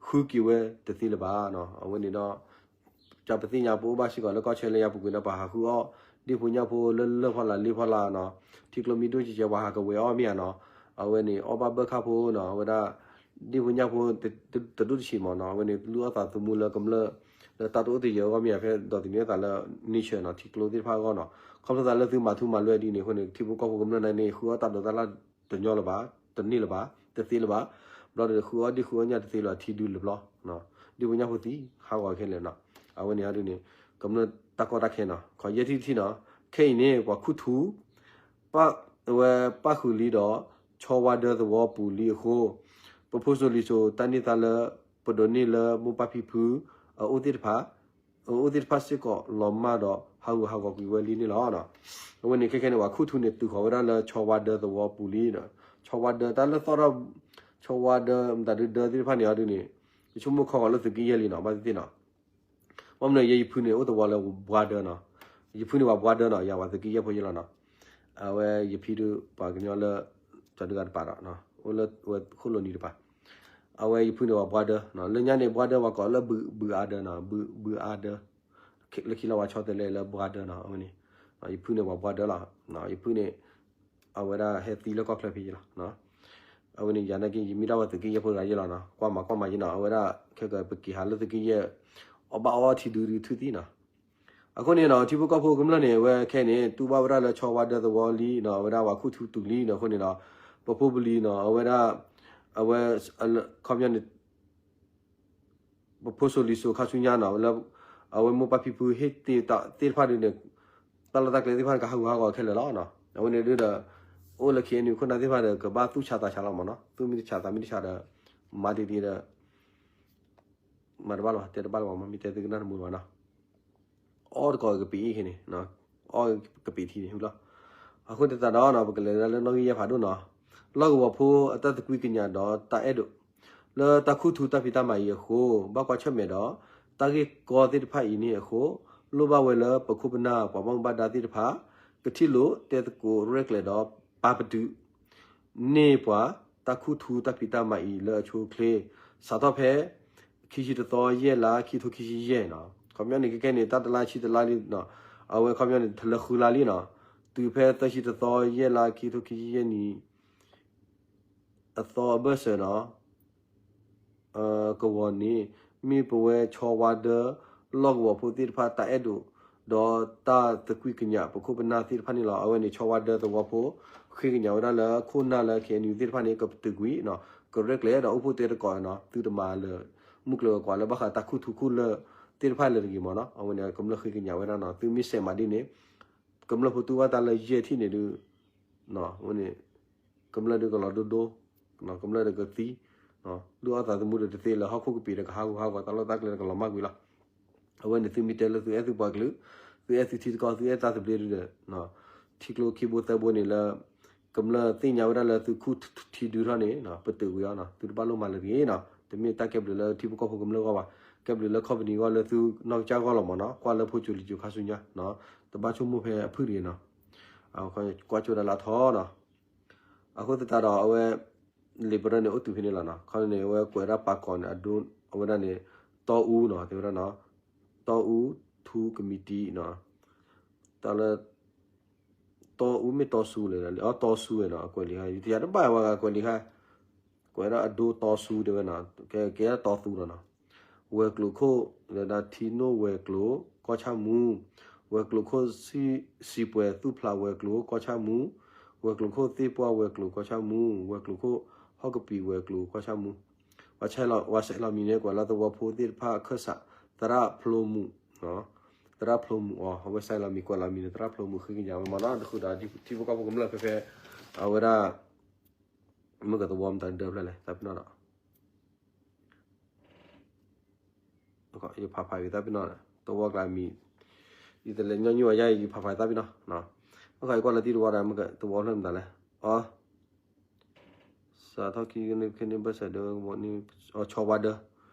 ဃုက့ၤဝဲတသ့လၢၤဘၣ်နီၤ. အဝဲန့ၣ်ဒီး ပသ့ၣ်ညါပအိၣ်ဘၣ်စ့ၢ်ကီးလၢကီၢ်ဆၢလၢယၤပူၤကွံာ်ဒီး ပှၤဟးဃုအီၣ်ဒ့ၣ်ဖိညၣ်ဖိလၢလၢၢ်ဖီလာ်လ့ဖီလာ်နီၤ. ထံကျိမ့ၢ်ဒိၣ်ကဲကဲ ပှၤဟးကဝဲၤအီၣ်မ့ၢ်ဧါနီၤ. အဝဲန့ၣ် အီၣ်ဘၣ်ဘၢၣ်ခၣ်ဖိနီၤ. အဝဲဒၣ် ဒ့ၣ်ဖိညၣ်ဖိ တဒိၣ်တဆံးမ့ၢ်နီၤ. အဝဲန့ၣ် လုၢ်အီၣ်သးသမူလၢကမျၢၢ် လၢတၢ်တအိၣ်တယၢၤအဂီၢ်မ့ၢ်ဧါ ဖဲဒိးသန့ၤအသးလၢ nature နီၤ ထံကျိသ့ၣ်တဖၣ်အဂီၢ်နီၤ. ခီဖျိသးလၢသုမၤထူမၤလွဲဒ်န့ၣ်အဃိန့ၣ် ထံဖိကီၢ်ဖိကမျၢၢ်နာ်က့န့ၣ် ဃုအီၣ်တၢ်ဒိးတၢ်လၢ်တညီလၢၤဘၣ်, တန့ၢ်လၢၤဘၣ်, တသ့လၢၤဘၣ်. ဘျီဒီးဃုအီၣ်ဒ့ၣ်ဃုအီၣ်ညၣ်တသ့လၢၤ ထံဒုလၢၤဘျီ ဒ့ၣ်ဖိညၣ်ဖိသံ ဟးဂီၤခဲလၢာ်နီၤ. အဝဲန့ၣ်ဒ်န့ၣ် ကမျၢၢ်တၢ်ကီတၢ်ခဲနီၤ. ခီယဲၢ်ထံၣ်တထံၣ်နီၤ. ခဲအံၤန့ၣ် ပှၤခူၣ်ထူ ပ ဝဲပၣ်ဃုာ်လံဒီး ဆီဝါဒၢသဝီပူၤလံအဃိ ပဖိစိၤလံၤစိၤတၢ်န့ၢ်သါလၢ ပဒိးန့ၢ်လၢမိၢ်ပၢ်ဖံဖု အအိၣ်သ့ၣ်တဖၣ် အအိၣ်သ့ၣ်တဖၣ်စ့ၢ်ကီးလီၤမၢ်ဒီး ဟးဂူာ်ဟးဂီၤကွံာ်ဝဲလံန့ၣ်လီၤ. အဝဲန့ၣ်ခဲခဲန့ၣ် ပှၤခူၣ်ထူန့ၣ် တုၤဃီၤဝဲဒၣ်လၢဆီဝါဒၢသဝီပူၤလံဒီး ဆီဝါဒၢ တၢ်လၢသီၣ်ထီၣ် ဆီဝါဒၢ မတၤဒုဒၢသ့ၣ်တဖၣ်န့ၣ်အီၤဒ်န့ၣ် ယဆိကမိၣ်ခီဂီၤလၢသုးက့ယဲၢ်လံနီၤ ဘၣ်သ့ၣ်သ့ၣ်နီၤ. ဘၣ်မနုၤယဲယဖုန့ၣ် အိၣ်သဝီလၢဘှါဒၢနီၤ. ယဖုန့ၣ်ပှၤဘှါဒၢနီၤ ယၤပှၤသုးက့ယဲၢ်ဖိယဲၢ်လီၤနီၤ. အဝဲယဖံဒုးပှၤကညီလၢ တၢ်ဒုးဂၤတပၤဒီး အိၣ်လၢဝဲခိၣ်လိၤနံၤတပၤ အဝဲယဖုန့ၣ်ပှၤဘှါဒၢ, လၢညါန့ၣ် ဘှါဒၢပှၤကိးလၢဘုးအါဒၢနီၤ, ဘုးအါဒၢ, လၢခံလီၤဝဲဆီတလဲလၢဘှါဒၢနီၤ, အဝဲန့ၣ်, ယဖုန့ၣ်ပှၤဘှါဒၢလီၤ, ယဖုန့ၣ်, အဝဲဒၣ်ဟဲသံလၢကီၢ်ချၢဖဲယ့လီၤ, အဝဲန့ၣ် ယၤနာ်က့ ယမ့ၢ်ဒၣ်ဝဲသုးက့ယဲၢ်ဖိတဂၤယ့လီၤနီၤ, ကွၢ်မၤကွၢ်မၤယ့နီၤ, အဝဲဒၣ်ခဲကပက့ၤဟးလၢသုးက့ယဲၢ်, အီၣ်ဘၣ်အီထံဒုဒုထူၣ်သံနီၤ အဃိန့ၣ်နီၤ ထံဖိကီၢ်ဖိကမျၢၢ်န့ၣ် အဝဲခဲန့ၣ် တူၢ်ဘၣ်ဝဲဒၣ်လၢဆီဝါဒၢသဝီလံနီၤ, အဝဲဒၣ်ပှၤခူၣ်ထူတူာ်လံနီၤ, အဃိန့ၣ်ဒီး ပဖိပလံၤနီၤ, အဝဲဒၣ်, အဝဲ, ခီပညီန့ၣ်, ပဖိစိၤလံၤစိၤခါဆူညါနီၤ, လၢ, အဝဲမိၢ်ပၢ်ဖံဖုဟ့ၣ်တ့ၢ်သ့ၣ်တဖၣ်ဒုန့ၣ်, တၢ်လီၢ်တၢ်ကျဲသ့ၣ်တဖၣ်န့ၣ် ကဟးဂူာ်ဟးဂီၤခဲလၢာ်လီၤနီၤ, အဝဲန့ၣ်ဒုဒီး, အိၣ်လၢ ခ့ၣ်အဲၣ်ယူၣ် ခိၣ်နၢ်သ့ၣ်တဖၣ်ဒီး ကဘၣ်သူၣ်ဆးသးဆးလီၤမးနီၤ, သူၣ်မ့ၢ်တဆးသးမ့ၢ်တဆးဒီး, မၤတ့ၢ်တ့ၢ်ဒီး မၤတဘၣ်လၢၤဘၣ်, တဲတဘၣ်လၢၤဘၣ်, မ့ၢ်တဲသုကနၣ်တမုာ်ဘၣ်နီၤ, အီၣ်တကိးကပံာ်အံၤခဲန့ၣ်, အီၣ်ကပံာ်ထံန့ၣ်လီၤ. အဃိသတးဒီးနီၤ ပကလဲၤဒၣ်လၢနီၣ်ဂံၢ်ယဲၢ်ဖးဒိၣ်နီၤ, လီၢ်ကဝီၤဖိအတၢ်သကွံာ်ကညးဒီးတၢ်အဲၣ်ဒိး, လၢတၢ်ခူၣ်ထူတၢ်ဖံးတၢ်မၤအံၤအဃိ, ဘၣ်ကွၢ်ဆၢၣ်မဲာ်ဒီး, တၢ်ဂ့ၢ်ကီသ့ၣ်တဖၣ်အံၤန့ၣ်အဃိ, လိၣ်ဘၣ်ဝဲလၢပခိၣ်ပနၢ်ပှၤဘၣ်မူဘၣ်ဒါသ့ၣ်တဖၣ်, ကထံၣ်လိာ်တဲသကိးရဲၣ်ကျဲၤဒီးပာ်ပတုာ် န့ၢ်ပှၤ တၢ်ခူၣ်ထူတၢ်ဖံးတၢ်မၤအံၤလၢအဆိအချ့, စးထီၣ်ဖဲ ခံဆံတသီ ယဲၢ်လါ ခံထိခံဆံယဲၢ်နီၤ. ခီပညီန့ၣ် ခဲခဲန့ၣ် တၢ်တလါဆံတလါလံနီၤ, အဝဲခီပညီန့ၣ် တလၢဃုလါလံနီၤ, တုၤဖဲသၢဆံတသီ ယဲၢ်လါ ခံထိခံဆံယဲၢ်နံၣ် အသီအဘၢၣ်စၢၤနီၤ ကဝီၤန့ၣ် မ့ၢ်ပဝဲဆီဝါဒၢ လီၢ်ကဝီၤဖိသ့ၣ်တဖၣ်တၢ်အဲၣ်ဒိး ဒီးတၢ်သကွံာ်ကညးပခိၣ်ပနၢ်သ့ၣ်တဖၣ်န့ၣ်လီၤ. အဝဲန့ၣ် ဆီဝါဒၢသဝီဖိ ဃ့ကညးဝဲဒၣ်လၢခိၣ်နၢ်လၢ ခ့ၣ်အဲၣ်ယူၣ် သ့ၣ်တဖၣ်န့ၣ် ကပတုာ်ကွံာ်နီၤ, ကရဲၣ်ကျဲၤဒီးအိၣ်ဖှိၣ်တဲသကိးနီၤ, သုတမၤလၢ မုၢ်ကျိၤဝဲၤကွာ်လၢဘၣ်ဃးတၢ်ခူၣ်ထူခူၣ်လၢၢ်သ့ၣ်တဖၣ်လၢတဂ့ၤမးနီၤ. အဝဲန့ၣ် ကမျၢၢ်ဃ့ကညးဝဲဒၣ်နီၤ, သုမ့ၢ်စဲးမၤဒ်န့ၣ် ကမျၢၢ်ဖိတူၢ်ဘၣ်တၢ်လၢယဲၢ်ထံၣ်န့ၣ်ဒုး အဝဲန့ၣ် ကမျၢၢ်ဒုးကလီၤဒိဒိ, ကမျၢၢ်ဒုးကသံ, ဒုးအီၣ်သးသမူဒီးတသ့လၢၤ, ဟီၣ်ခိၣ်ကပံာ်ဒီးကဟးဂူာ်ဟးဂီၤ, တၢ်လီၢ်တၢ်ကျဲဒီးကလီၤမၢ်ကွံာ်လီၤ. အဝဲန့ၣ်သုမ့ၢ်တဲလၢသုအဲၣ်သုပှၤကလုာ်, သုအဲၣ်သုထံတကီၢ်, သုအဲၣ်တၢ်သဘျ့ဒုးဒီး ထံကျိခံဘိသၢဘိန့ၣ်လၢ ကမျၢၢ်သ့ၣ်ညါဝဲဒၣ်လၢသုခူၣ်ထူထံဒုးထီၣ်န့ၣ် ပတုာ်ကွံာ်အီၤနီၤ, သုတဘၣ်လိၣ်မၤလၢၤတဂ့ၤနီၤ. တမ့ၢ်တၢ်ကဲဘျုးလၢထံဖိကီၢ်ဖိကမျၢၢ်အဂီၢ်ဘၣ်, ကဲဘျုးလၢခီပနံၣ်အဂီၢ်လၢသုနီၢ်ကစၢ်ဂီၢ်လီၤမးနီၤ, ကွၢ်လၢဖိစိၤလံၤစိၤခါဆူညါ, တဘၣ်ဆိကမိၣ်ဖဲအဖုၣ်တဂ့ၤနီၤ. ကွၢ်ဆိဒၣ်လၢအထီနီၤ. အဃိသတးဒီးအဝဲ လံာ်ပရၢန့ၣ်အိၣ်တုၤဖဲန့ၣ်လီၤနီၤ. ခီန့ၣ် အဝဲကွဲးဒၣ်ပာ်ကီၤန့ၣ် အဒိ အဝဲဒၣ်န့ၣ် တီအူနီၤ, တဲဝဲဒၣ်နီၤ, တီအူ ထူကမံးတံနီၤ, တၢ်လၢ တီအူမ့ၢ်တီဆူလဲၣ်, အတီဆူဝဲနီၤ, အကွဲးလံာ်ခါ ယတယၤတဘၣ်ဝဲကွဲးလံာ်ခါ, ကွဲးဒၣ်အဒိတီဆူတဲဝဲနီၤ, ကဲ ကဲဒၣ်တီသူနီၤနီၤ. ဝဲၤကျိၤခိၣ် လၢဒၣ်ထံနိၣ်ဝဲၤကျိၤ ကီၢ်ဆၣ်မူ, ဝဲၤကျိၤခိၣ် စံးပှဲၤသူၣ်ဖျးဝဲၤကျိၤ ကီၢ်ဆၣ်မူ, ဝဲၤကျိၤခိၣ်သ့ၣ်ပှၢ်ဝဲၤကျိၤ ကီၢ်ဆၣ်မူ, ဝဲၤကျိၤခိၣ် ဟီၣ်ကပံာ်ဝဲၤကျိၤ ကီၢ်ဆၣ်မူ, ပှၤဆဲးလီၤမံၤန့ၣ် ကွဲးလၢသဝီဖိသ့ၣ်တဖၣ်အခၢၣ်စး သရၣ်ဖျိမုၣ်, သရၣ်ဖျိမုၣ်အီၤ အဝဲဆဲးလီၤမံၤကွဲးလီၤမံၤန့ၣ် သရၣ်ဖျိမုၣ်ဃ့ကညးဝဲမးနီၤ, တဃုာ်ဒီးထံဖိကီၢ်ဖိကမျၢၢ်ဖဲဖဲ အဝဲဒၣ် မ့ၢ်ကသဝီမတၤဒၢဖျၢၣ်လဲၣ် သးပ့ၤနီၣ်ဒီး ယဖးဖးက့ၤသးပ့ၤနီၣ်ဒီး သဝီကျါမံၤ ယတလဲၤညီနုၢ်ဝဲယါအံၤ ယဖးဖးသးပ့ၤနီၣ်, အခီယကွၢ်လၢတံၤတဝီဒီး မ့ၢ်ကသဝီဖျၢၣ်မတၤလဲၣ်, အီ စးထီၣ်ခံကန့ၣ် ခဲန့ၣ်ဘၢၣ်စၢၤဒၢ ဆီဝါဒၢ,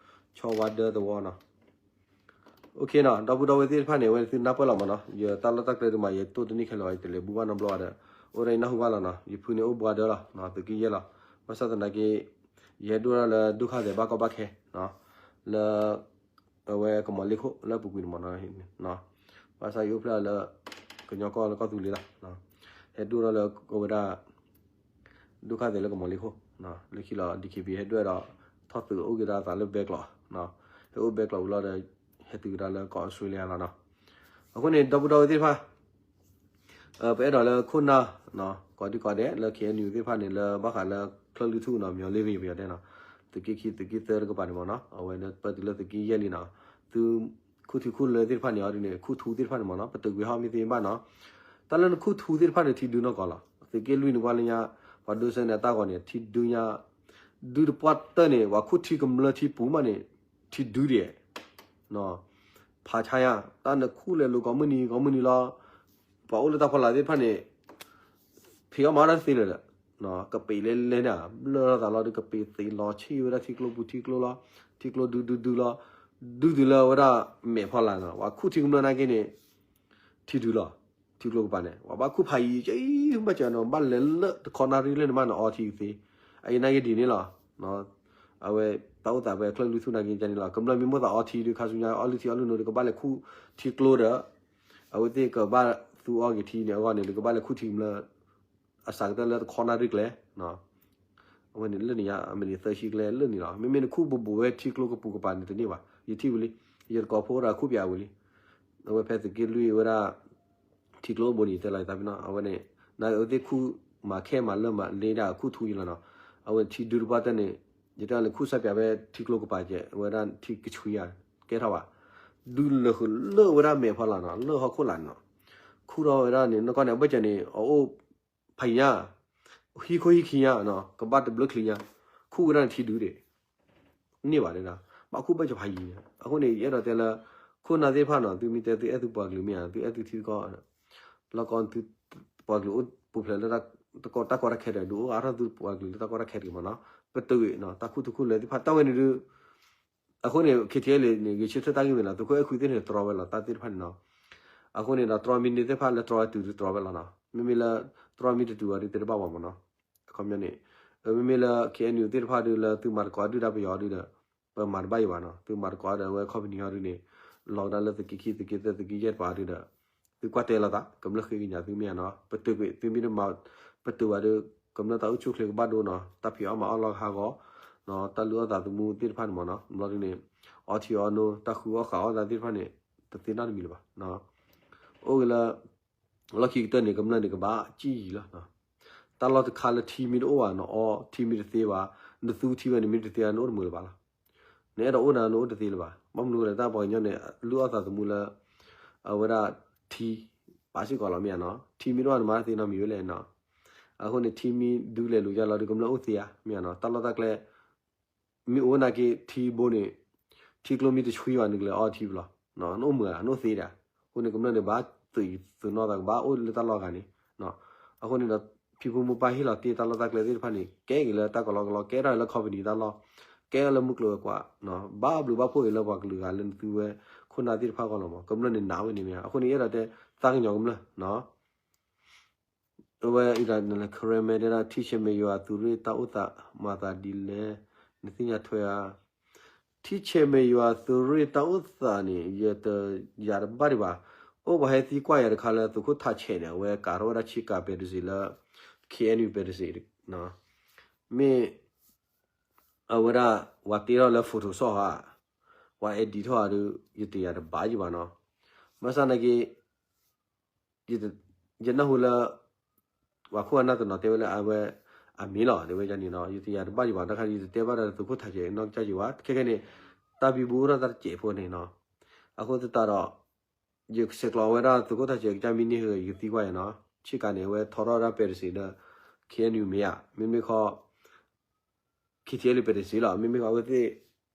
ဆီဝါဒၢသဝီနီၤ. အိၣ်ခ့နီၤ ဒီပုၢ်ဒီဝဲၢ်သ့ၣ်တဖၣ်န့ၣ် အဝဲသုနၢ်ပၢၢ်လီၤမးနီၤ, ယတၢ်လီၢ်တၢ်ကျဲဒုးမး ယတိၢ်တန့ၢ်ခဲလၢာ်ဘၣ် ယတလဲၤဘူၣ်ဘၣ်နီတဘျီဘၣ်ဒီး အိၣ်ဒၣ်အံၤနၢ်ဟူဘၣ်လီၤနီၤ, ယဖုန့ၣ်အိၣ်ဘှါဒၢလီၤ သုးက့ယဲၢ်လီၤ. ဘၣ်ဆၣ်သနာ်က့ ယဟဲဒိၣ်ထီၣ်လၢဒူၣ်ခါသဲးဘၣ်ကီဘၣ်ခဲနီၤ, လၢ အဝဲကမီၤလ့ၢ်ခိၣ်လၢပူၤကွံာ်န့ၣ်မးနီၤ, ဘၣ်ဆၣ်ယအိၣ်ဖျဲၣ်လၢ ကညီကီၢ်လၢကီၢ်သူလ့ၤလီၤ, ဟဲဒိၣ်ထီၣ်လၢအဝဲဒၣ် ဒူၣ်ခါသဲးလၢကမီၤလ့ၢ်ခိၣ်, လၢခံလီၤ DKBA ဟဲဒွဲၣ်ဒီး ထီၣ်သုးအိၣ်က့ၤဒီးအသးလၢဘဲကျိး, ဟဲအိၣ်ဘဲကျိးဝံၤလီၤဒီး ဟဲတုၤကဒါလၢကီၢ်အီစထြ့လယါလီၤနီၤ. အဃိန့ၣ် ဒီပုၢ်ဒီဝဲၢ်သ့ၣ်တဖၣ် ပအဲၣ်ဒိးလၢခိၣ်နၢ် ကိးဒံကိးဒဲးလၢ KNU သ့ၣ်တဖၣ်န့ၣ် လၢဘၣ်ဃးလၢချၢၣ်လွံၢ်ထူၣ်နီၤ မၠီၤလ့ၢ်ဂ့ၤပယီၤဒဲးနီၤ, သုးက့ခံ သုးက့သၢတကပၤန့ၣ်မးနီၤ, အဝဲလၢပၢၢ်တုၤလၢသုးက့ယဲၢ်လံနီၤ, သုခူၣ်ထူခူၣ်လၢၢ်သ့ၣ်တဖၣ်န့ၣ်အီၤဒ်န့ၣ် ခူၣ်ထူသ့ၣ်တဖၣ်န့ၣ်မးနီၤ, ပတုာ်ကွံာ်ဟီၣ်မ့ၢ်သ့ဘၣ်နီၤ, တၢ်လၢနခူၣ်ထူသ့ၣ်တဖၣ်န့ၣ် ထံဒုနီၢ်ကီၢ်လီၤ. သုးက့လွံၢ်န့ၣ်ကွၢ်လၢညါ ပှၤဒိစဲန့ၣ်အတၢ်ဂီၤန့ၣ် ထံဒုညါ ဒုတပှၢ်တၢၢ်န့ၣ် ပှၤခူၣ်ထံကမျၢၢ်ထံပူၤမးန့ၣ် ထံဒုဒဲး ဖးဆါယါ တၢ်နခူၣ်လဲၤလိာ်ကိးမုၢ်နံၤကိးမုၢ်နံၤလီၤ. ပှၤအိၣ်လၢတၢ်ဖီလာ်သ့ၣ်တဖၣ်န့ၣ် ဖံးအီၣ်မၤအီၣ်တၢ်တသ့လၢၤဒီး ကပ့ၤလဲၤလဲၤန့ၣ် ဘျၢၣ်ထီၣ်သးလီၤဒီး ကပ့ၤသ့လီၤဆံၣ်ဝဲဒၣ်ထံကျိပူၤထံကျိလီၤ. ထံကျိဒုဒုဒုလီၤ. ဒုတုၤလၢအဝဲဒၣ်မဲာ်ဖီလာ်နီၤ ပှၤခူၣ်ထံကမျၢၢ်နာ်က့န့ၣ် ထံဒုလီၤ. ထံကျိကပၤန့ၣ် ပှၤဘၣ်ခူၣ်ဖးယံၤ ဘၣ်စၢၤနီၤ ဘၣ်လဲၤလၢတခီနၣ်ရံၣ်လၢန့ၣ်မးနီၤ အီထံကသ့. အအံၤနာ်က့ဒ်န့ၣ်လီၤ. အဝဲ တၢ်အိၣ်သးဝဲချၢၣ်လွံၢ်ထူၣ်နာ်က့ ကန့ၣ်လီၤ. ကမျၢၢ်မ့ၢ်မိၣ်သးအီထံဒုး ခါဆူညါအီလုၢ်ထံအီလုၢ်နိဒီး ကဘၣ်လဲၤခူၣ်ထံကျိဒီး အဝဲသ့ၣ်ကဘၣ်သူအီက့ၤထံန့ၣ် အဂီၢ်န့ၣ် ဒီးကဘၣ်လဲၤခူၣ်ထံကမျၢၢ် အစှၤကတၢၢ်လၢတခီနၣ်ရံၣ်ကျဲ အဝဲန့ၣ်လၢန့ၣ်ယါ အမ့ၢ်န့ၣ်သၢဆံကျဲလၢန့ၣ်လီၤ. မ့မ့ၢ်နခူၣ်ဘူးဘူးဝဲထံကျိကပူၤကပၤန့ၣ်တန့ၢ်ဘၣ်. ယထံၣ်ဝံၤလံ. ယတကိးဖိဒီးခူၣ်ပၠးဝံၤလံ. အဝဲဖဲသုးက့လွံၢ်ဝဲဒၣ် ထံကျိအိၣ်ဘိန့ၣ် တဲလီၤယသးပ့ၤနီၣ် အဝဲန့ၣ် နအဝဲသ့ၣ်ခူၣ်မၤခဲမၤလၢာ်မၤန့ၢ်ဒၣ်ခူၣ်ထူယလီၤနီၤ. အဝဲထံဒုတပှၢ်တၢၢ်န့ၣ် ယတဲလၢခူၣ်စၢ်ပၠးဝဲထံကျိကပၤကဲ အဝဲဒၣ်ထံကဆှံဧါ ကဲထီၣ်ဘၣ်. ဒုးလၢာ်ဃုာ်လၢဝဲဒၣ်မဲာ်ဖီလာ်နီၤ လၢဟီၣ်ခိၣ်လာ်နီၤ. ခူၣ်ထီၣ်ဝဲဒၣ်န့ၣ် နကီၢ်န့ၣ် အဘၢၣ်စၢၤန့ၣ် အအိၣ်ဖးယံၤညါ ဟံၣ်ခိၣ်ဟံၣ်ခံညါနီၤ ကဘၣ်တဘျုးချံညါ ခူၣ်ဝဲဒၣ်န့ၣ်ထံဒုဒံး န့ၢ်ဘၣ်ဒၣ် ဘၣ်ခူၣ်ဘၢၣ်စၢၤဖးယံၤညါ. အဃိန့ၣ် ယအဲၣ်ဒိးတဲလၢ ခိၣ်နၢ်သ့ၣ်တဖၣ်နီၤ သုမ့ၢ်တဲသုအဲၣ်သုပှၤကလုာ်မ့ၢ်ဧါ သုအဲၣ်သုထံသုကီၢ် လီၢ်ကီသုပှၤကလုာ်အိၣ်ပူၤဖျဲးလၢတၢ်ကီတၢ်ကီတၢ်ခဲတဂၤ ဒုးအိၣ်အါထီၣ်သုပှၤကလုာ်လၢတၢ်ကီတၢ်ခဲတဂၤမ့ၢ်နီၤ. ပတုာ်ကွံာ်နီၤ တၢ်ခူၣ်တခူၣ်လၢသ့ၣ်တဖၣ် တၢ်ဝဲန့ၣ်ဒုး အဃိန့ၣ် ခံထံၣ်လံန့ၣ် ဂဲၤဆၢထၢၣ်တၢ်ဂ့ၢ်မ့ၢ်လီၤ သုးခိၣ်အဲၣ်ခွံသ့ၣ်န့ၣ် တြီဝဲလီၤ တၢ်သ့ၣ်တဖၣ်န့ၣ်နီၤ. အဃိန့ၣ်ဒီး တြီမံၤန့ၢ်သ့ၣ်တဖၣ်လၢတြီဝဲတုၤတြီဝဲလီၤနီၤ. မ့မ့ၢ်လၢ တြီမံၤတတုၤအီၤဒုး တၢ်တဘၣ်ဘၣ်မ့ၢ်နီၤ. အခီပညီန့ၣ် မ့မ့ၢ်လၢ ခ့ၣ်အဲၣ်ယူၣ် သ့ၣ်တဖၣ်ဒုးလၢသုမၤသကိးဒုၣ်ဒါပယီၤဒုးဒီး ပမၤတဘၣ်အံၤဘၣ်နီၤ. သုမၤသကိးဒီးအဝဲ company အီၤဒုးန့ၣ် လီၤကဒါလၢသုးက့ခံ သုးက့သၢ သုးက့ယဲၢ်တပၤဒုးဒီး သုကွၢ်တဲလီၤသး ကမျၢၢ်ဃ့ကညးသုမ့ၢ်ဧါနီၤ. ပတုာ်ကွံာ် သုမ့ၢ်တမၤ ပတုာ်ဘၣ်ဒီး ကမျၢၢ်တၢ်အိၣ်ဆူၣ်အိၣ်ချ့ကဘၣ်ဒိနီၤ. တၢ်ဖံးအီၣ်မၤအီၣ်လီၢ်ကဟးဂီၤ တၢ်လုၢ်အီၣ်သးသမူသ့ၣ်တဖၣ်န့ၣ်မ့ၢ်နီၤ. ဘျီဒုးန့ၣ် အီထံအီနိ တၢ်ဃုအီၣ်ဃုအီၣ်သးသ့ၣ်တဖၣ်န့ၣ် တသ့နီတမံၤလၢၤဘၣ်. အိၣ်ဂ့ၤလၢ လီၢ်ခံကတၢၢ်န့ၣ် ကမျၢၢ်န့ၣ် ကဘၣ်စံၣ်ယံၤလီၤ. တၢ်လီၢ်တခါလၢထံမ့ၢ်တအိၣ်ဘၣ် နအီထံမ့ၢ်တသ့ဘၣ် နသူထံဝဲန့ၣ်မ့ၢ်တသ့ နအိၣ်တမုာ်လၢၤဘၣ်လီၤ. နအဲၣ်ဒိးအိၣ်နၤ နအိၣ်တသ့လၢၤဘၣ်. ဘၣ်မနုၤလဲၣ် တၢ်ပှၤကညီန့ၣ် လုၢ်အီၣ်သးသမူလၢ အဝဲဒၣ်ထံ ပာ်စ့ၢ်ကီးလီၤမ့ၢ်ဧါနီၤ. ထံမ့ၢ်တအိၣ်နမၤတသ့နီတမံၤဝဲလဲၣ်နီၤ. အဃိန့ၣ် ထံမ့ၢ်ဒုးလဲၤလိာ်ယါလီၤဒီး ကမျၢၢ်အိၣ်သ့ဧါ မ့ၢ်ဧါနီၤ. တၢ်လီၢ်တၢ်ကျဲ မ့ၢ်အိၣ်နာ်က့ ထံဘိန့ၣ် ထံကျိမ့ၢ်တဆှံဘၣ် နကလဲၤအီထံဘၣ်လီၤ. နအိၣ်မုာ်ဧါ နအိၣ်သ့ဒၣ်. အဃိန့ၣ် ကမျၢၢ်န့ၣ် ဘၣ်သုးသုးနီၢ်သး ကဘၣ်အိၣ်လၢတၢ်လီၢ်ဂၤန့ၣ်. အဃိန့ၣ်ဒီး ဖံဖိမုၣ်ပၢ်ဟ့ၣ်လီၤတ့ၢ်တၢ်လီၢ်တၢ်ကျဲသ့ၣ်တဖၣ်န့ၣ် ကဲက့ၤလၢတၢ်ကလီကလီ ကဲထီၣ်လၢ company တၢ်လီၢ် ကဲထီၣ်လၢမုၢ်ကျိၤဝဲၤကွာ် ဘၣ်ဘျုးဘၣ်ဖှိၣ်က့ၤလၢပှၤကလုာ်ဂၤလၢနသုဝဲ ခိၣ်နၢ်သ့ၣ်တဖၣ်ဂီၢ်လီၤမး ကမျၢၢ်န့ၣ်နာ်ဝဲန့ၣ်မ့ၢ်ဧါ. အဃိန့ၣ် ယအဲၣ်ဒိးတဲ သးကညီၤကမျၢၢ် အဝဲအံၤဒီး နလဲၤ comment တဲဒၣ် ထံဆဲးမဲးယွၤသုးရ့ၣ်တၢ်အိၣ်သးမၤသးဒ်လဲၣ် နသ့ၣ်ညါထွဲဧါ. ထံဆဲးမဲးယွၤသုးရ့ၣ်တၢ်အိၣ်သးန့ၣ် ယတယၤတဘၣ်ဒံးဘၣ်. အိၣ်ပှၤဟဲသံကွၢ်ယၤတခါလၢသုးခိၣ်ထးဆဲးန့ၣ် အဝဲကးထီၣ်ဝဲဒၣ်ဆ့ကၤပဲတစ့းလၢ KNU ပဲတစ့း မ့ၢ် အဝဲဒၣ် ပှၤတ့ထီၣ်လၢ Photoshop ဧါ, ပှၤ edit ထီၣ်ဧါဒီး ယတယၤတဘၣ်ယံၤဘၣ်နီၤ. ဘၣ်ဆၣ်နာ်က့ ယနၢ်ဟူလၢ ပှၤခိၣ်အနၢ်တနီၤတဲဝဲလၢအဝဲ အမ့ၢ်လီၤ တဲဝဲဒ်န့ၣ်နီၤ. ယတယၤတဘၣ်ယံၤဘၣ် တၢ်ခါန့ၣ် ယတတဲဘၣ်ဒီးသုးခိၣ်ထးဆဲးနီၢ်ကစၢ်ယံၤဘၣ်. ခဲခဲန့ၣ် တၢ်ဘံဘူအိၣ်ထီၣ်တၢ်တစဲးဖိန့ၣ်နီၤ. အဃိသတးဒီး ယဆဲးကျိးဝဲဒၣ်သုးခိၣ်ထးဆဲးကစၢ်မ့ၢ်န့ၢ် ယကသံကွၢ်ယၤနီၤ. ဆ့ကၤန့ၣ် အဝဲထီထီၣ်ဝဲဒၣ်ပဲတစ့းဒီး KNU မ့ၢ်ဧါ, မ့မ့ၢ်ခီ KTLA ပဲတစ့းလီၤ. မ့မ့ၢ်ခီအဝဲသ့ၣ်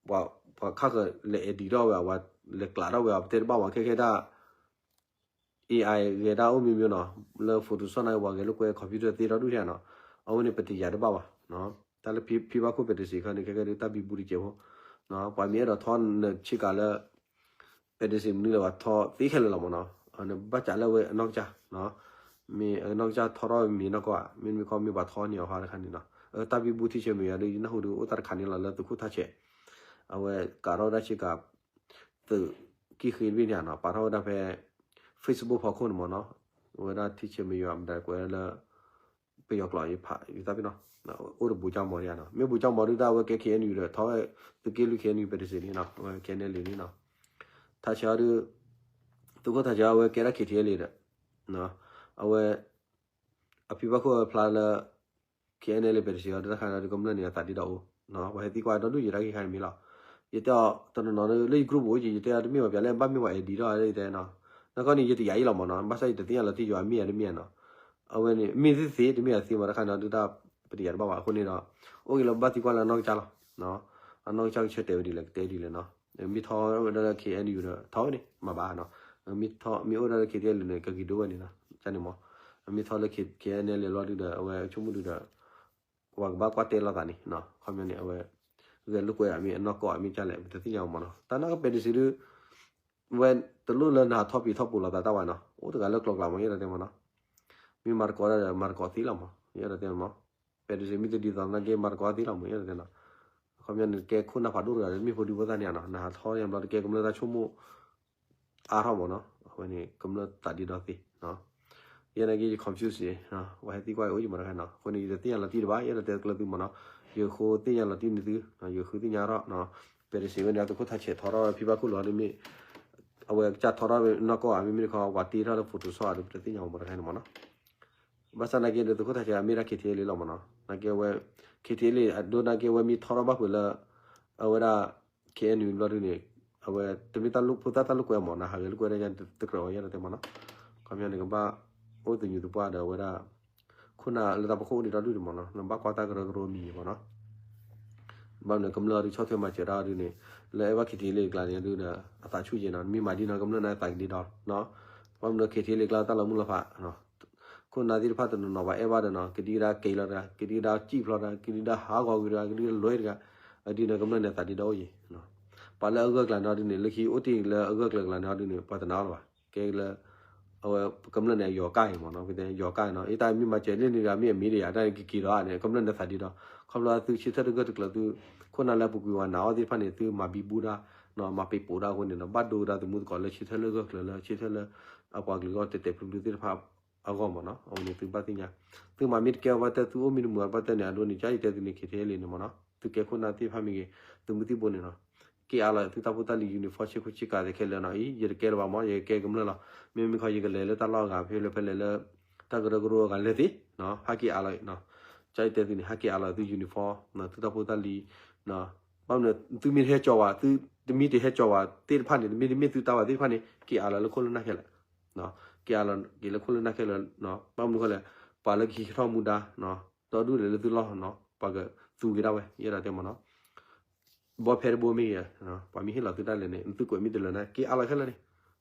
ပှၤခါဃၢၤလဲၤ edit ထီၣ်ဝဲ ပှၤလဲၤကျးထီၣ်ဝဲ ပတဲတဘၣ်ဘၣ် ခဲခဲဒၣ် AI ဂဲၤဒၣ်အိၣ်မ့ၢ်မ့ၢ်နီၤ, လၢ Photoshop န့ၣ် ပှၤဂဲၤလိာ်ကွဲ computer သ့ထီၣ်ဒူၣ်ထဲနီၤ, အဝဲန့ၣ် ပတယၤတဘၣ်ဘၣ်နီၤ. တၢ်လၢဖံဘၣ်ခိၣ်ပဲတစ့းခါန့ၣ် ခဲခဲဒၣ်တၢ်ဘံဘူတစဲးဖိ, ပှၤမ့ၢ်အဲၣ်ဒိးထီနဆ့ကၤလၢ ပဲတစ့းမနုၤလဲၣ် ပှၤထီသ့ခဲလၢာ်လီၤမ့ၢ်နီၤ. ဘၣ်စးလၢအဝဲအနီၢ်ကစၢ်, မ့ၢ်အနီၢ်ကစၢ်ထီထီၣ်မ့ၢ်နီၢ်ကီၢ်ဧါ, မ့မ့ၢ်ခီမ့ၢ်ပှၤထီန့ၢ်အီၤဟါတခါန့ၣ်နီၤ. တၢ်ဘံဘူထံဆဲးမဲးယွၤဒီး ယနၢ်ဟူဒီးအိၣ်တၢ်တခါန့ၣ်လီၤ လၢသုးခိၣ်ထးဆဲး အဝဲကးထီၣ်ဝဲဒၣ်ဆ့ကၤ သုးကံၢ်ဃ့တဘ့ၣ်န့ၣ်နီၤ, ပာ်ထီၣ်ဝဲဒၣ်ဖဲ Facebook ဖီခိၣ်န့ၣ်မ့ၢ်နီၤ, အဝဲဒၣ်ထံဆဲးမဲးယွၤ မတၤကွဲးလၢ ပယီၤကျိာ်ယဖးယသးပ့ၤနီၤ, အိၣ်တဘူးကၠီမီၤဒ်နီၤ, မ့ၢ်ဘူးကၠီမီၤဒုးတၢ်အဝဲကဲ KNU ဒီး ထီဝဲ သုးက့လွံၢ် KNU ပဲတစ့းန့ၣ်နီၤ, အဝဲ KNLA န့ၣ်နီၤ, ထးဆဲးအီၤဒုး သုးခိၣ်ထးဆဲးအီၤ အဝဲကဲဒၣ် KTLA ဒီး အဝဲ အဖံဘၣ်ခိၣ်အဖျါလၢ KNLA ပဲတစ့းအီၤ တၢ်တခါန့ၣ်ဒီး ကမျၢၢ်န့ၣ် အသးဒ့ဒီးအိၣ်, ပှၤဟဲသံကွၢ်ဒီဒူၣ်ယံၤတၢ်ဂ့ၢ်ခါန့ၣ်မ့ၢ်လီၤ. ယတဲအီၤတနီၤနီၤဒီး လၢယ group ပူၤ ယတဲအီၤတမ့ၢ်ဘၣ် ပှၤလၢဘၣ်မ့ၢ်ပှၤ edit ထီၣ်ယတဲနီၤ, နကီၢ်န့ၣ် ယတယာ်အံၤလီၤမ့ၢ်နီၤ, ဘၣ်ဆၣ်ယတသ့ၣ်ညါလီၤတံၢ်ယွၤမ့ၢ်ဧါတမ့ၢ်ဧါနီၤ, အဝဲန့ၣ် မ့ၢ်သ့သ့တမ့ၢ်အသ့မ့ၢ်တခါန့ၣ်ဒီး တၢ်ပတယာ်တဘၣ်ဘၣ်အဃိန့ၣ်ဒီး အိၣ်ဂ့ၤလၢဘၣ်သံကွၢ်လၢအနီၢ်ကစၢ်လီၤ. အနီၢ်ကစၢ်ကဆၢတဲာ်ဝဲဒ်လဲၣ် ကတဲဒ်လဲၣ်နီၤ, မ့ၢ်ထီဝဲဒၣ်လၢ KNU ဒီး ထီဝဲန့ၣ် မၤဘၣ်နီၤ, မ့ၢ်ထီ မ့ၢ်အိၣ်ဒၣ်လၢ KTLA န့ၣ် ကဂ့ၤဒိဝဲန့ၣ်နီၤ, ကန့ၣ်မ့ၢ် မ့ၢ်ထီလၢ KNLA လီၤဒုးဒီး အဝဲဆိကမိၣ်ဒုးဒီး ပှၤကဘၣ်ကွၢ်တဲလိာ်သးန့ၣ်နီၤ, ခီပညီန့ၣ် အဝဲ ဂဲၤလိာ်ကွဲအမ့ၢ်အနီၢ်ကီၢ်အမ့ၢ်ကလဲၣ် ပတသ့ၣ်ညါမ့ၢ်နီၤ, တၢ်နာ်ကပဲတစ့းဒုး ဝဲတလိၣ်လၢနဟးထီၣ်ပံၤထီၣ်ပူၤလိာ်သးတၢ်ဝဲနီၤ, အိၣ်တဂၤလၢကျိၤကျဲမ့ၢ် ယအဲၣ်ဒိးတဲမ့ၢ်နီၤ, မ့ၢ်မၤသကိးတၢ်ဒီး မၤသကိးသ့လီၤမ့ၢ် ယအဲၣ်ဒိးတဲမ့ၢ်, ပဲတစ့းမ့ၢ်တဒ်သိးနာ်က့ မၤသကိးသ့လီၤမ့ၢ် ယအဲၣ်ဒိးတဲနီၤ, ခီ ခီပညီန့ၣ် တကဲခိၣ်နၢ်ဖးဒိၣ်တဂၤဒီး မ့ၢ်ဖိဒံဖိသၣ်န့ၣ်နီၤ နဟးထီၣ်ယါဘျီ တကဲကမျၢၢ်တၢ်ဆိကမိၣ် အါထီၣ်မးနီၤ. အဝဲန့ၣ် ကမျၢၢ်သးဒ့ဒီသ့နီၤ. ယဲနာ်က့ ယ confuse န့ၣ် ဝဲဟဲသံကွၢ်ယအိၣ်ယံၤမးတခါနီၤ. အဃိန့ၣ် ယတသ့ၣ်ညါလီၤတံၢ်တဘၣ်, ယအဲၣ်ဒိးတဲကျၢၤသုမးနီၤ. ယဃိသ့ၣ်ညါလီၤတံၢ်န့ၢ်သု, ယဃုသ့ၣ်ညါထီၣ်နီၤ. ပဲတစ့ဝဲန့ၣ် သုးခိၣ်ထးဆဲးထီထီၣ်ဖံဘၣ်ခိၣ်လီၤဒ်မ့ၢ် အဝဲကစၢ်ထီထီၣ်နီၢ်ကီၢ်ဧါ မ့မ့ၢ်တခီ ပှၤတ့ထီၣ်လၢ Photoshop ဧါ ဒ်ပတသ့ၣ်ညါမးတခါန့ၣ်မးနီၤ. ဘၣ်ဆၣ်နာ်က့ဒီး သုးခိၣ်ထးဆဲးအမ့ၢ်ဒၣ် K T L A လီၤမးနီၤ. နာ်က့ဝဲ K T L A အဒိနာ်က့ဝဲမ့ၢ်ထီထီၣ်ဘၣ်ဖုးလၢ အဝဲဒၣ် K N U ဘျီဒ်န့ၣ် အဝဲတမ့ၢ်တၢ်ဖိသၣ်တၢ်လိာ်ကွဲမးနီၤ, ဟးဂဲၤလိာ်ကွဲဒၣ်ယါတကြၢးအီၤယဲဒီးတဲမးနီၤ. ခီပညီန့ၣ် ကဘၣ်အိၣ်သညူးသပှၢ်ဒီးအဝဲဒၣ် ခိၣ်နၢ်လၢတၢ်ဖီခိၣ်အိၣ်ဒံးဒီဒူၣ်ဒံးမးနီၤ, နဘၣ်ကွၢ်တၢ်ကရၢကရိမံၤမးနီၤ. ဘၣ်မနုၤကမျၢၢ်ဒုးဆီၣ်ထွဲမၤစၢၤတၢ်ဒုးန့ၣ် လၢအဲၣ်ဘၣ် K T L A ကျါန့ၣ်ဒုးဒီး အသးဆူၣ်ယဲနီၤ, မ့ၢ်မၤဒ်နီၤ ကမျၢၢ်န့ၣ်အသးကဒ့ဒီနီၤ. ဘၣ်မနုၤ K T L A ကျါတၢ်လီၤမုၢ်လီၤဖး ခိၣ်နၢ်သ့ၣ်တဖၣ်တနီၤနီၤ ပှၤအဲၣ်ဘၣ်ဒီးနီၤ ကဒံကဒါက့ၤလီၤတဂၤ, ကဒံကဒါစံၣ်ဖျီတဂၤ, ကဒံကဒါဟးဂီၤကွံာ်တဂၤ, ကဒံကဒါလီၤတဂၤ, အဒ်န့ၣ်ကမျၢၢ်န့ၣ်သးဒ့ဒီအိၣ်ယဲ. ပှၤလၢအဂၢၢ်ကျါန့ၣ်ဒုးန့ၣ် လၢခံအိၣ်တ့ၢ်လၢအဂၢၢ်ကျါကျါန့ၣ်ဒုးန့ၣ် ပှၤတနာ်အီၤလၢၤဘၣ်. ကဲလၢ အဝဲကမျၢၢ်န့ၣ် ယီၤကၢ်အံၤမးနီၤ, ပတဲယီၤကၢ်နီၤ, အတၢ်မ့ၢ်မၤစၢၤလၢန့ၣ်တဂၤမ့ၢ်အမံၤဒီးယၤ တၢ်န့ၣ်ကက့ၤဒီးန့ၣ် ကမျၢၢ်န့ၣ်သးဒ့ဒီ, ခီဖျိသုဆၢထၢၣ်တဂၢၢ်တကျၢၤသု ခိၣ်နၢ်လၢအပူၤကွံာ်ဝဲနာ်အီၤသ့ၣ်တဖၣ်န့ၣ် သုမၤဘံဘူတၢ် မၤပ့ၤပိာ်တၢ်အဃိန့ၣ်ဒီး ဘၣ်ဒိဝဲဒၣ်သုမူသကိးလၢဆၢထၢၣ်လၢဂၢၢ်ကျၢၤလၢဆၢထၢၣ်လၢ အပှၤကလုာ်ဂီၢ်တဲာ်တဲာ်ဖျုးဖျုးသ့ၣ်တဖၣ်အဂီၢ်မးနီၤ, အဝဲန့ၣ်သုဘၣ်သ့ၣ်ညါ, သုမၤမ့ၢ်တကဲဘၣ်တဲ သုအိၣ်မံၤတမုာ်ဘၣ်တဲန့ၣ် အဒိန့ၣ် ကၢ်ယတဲသုန့ၣ် K T L A န့ၣ်မးနီၤ, သုကဲခိၣ်နၢ်သ့ၣ်တဖၣ်မ့ၢ်ဂ့ၤ, သုးမုၢ်သံၣ်ဘိန့ၣ်နီၤ, က့ၤအါလီၤသုတၢ်ဖိတၢ်လံၤ uniform ဆ့ခိၣ်ဆ့ကၤသ့ခဲလၢာ်နီၤ, အံၤ ယတကဲလၢၤဘၣ်မး ယကဲကမျၢၢ်လီၤ, မ့မ့ၢ်ခီယကလဲၤလၢတၢ်လီၢ်အဂၤ ဖဲလဲၣ်ဖဲလဲၣ်လၢ တၢ်ကရၢကရိအဂၤလဲၤသ့, ဟးက့ၤအါလီၤ, ကၢ်ယတဲသုန့ၣ် ဟးက့ၤအါလီၤသု uniform သုတၢ်ဖိတၢ်လံၤ, ဘၣ်မနုၤ သုမ့ၢ်တဟဲကၠီၤဝဲ သုတမ့ၢ်တဟဲကၠီၤဝဲသ့ၣ်တဖၣ်န့ၣ် တမ့ၢ်တမ့ၢ်သုတၢ်ဝဲသ့ၣ်တဖၣ်န့ၣ် က့ၤအါလီၤလၢခိၣ်လၢနၢ်ခဲလၢာ်, က့ၤအါလီၤက့ၤလၢခိၣ်လၢနၢ်ခဲလၢာ်, ဘၣ်မနုၤဃိလဲၣ်, ပှၤလၢကဟံးထီၣ်မူဒါ ဒီဒူၣ်လဲၣ်လၢသုလီၢ်နီၤ ပှၤကသူက့ၤဒၣ်ဝဲ ယအဲၣ်ဒိးတဲမးနီၤ, ဘီဖဲတဘိမ့ၢ်ဂ့ၤ, ပှၤမ့ၢ်ဟ့ၣ်လီၤသုတၢ်လဲၣ်န့ၣ် သုကွဲးမ့ၢ်တလၢာ်န့ၣ် က့ၤအါလီၤခဲလၢာ်န့ၣ်,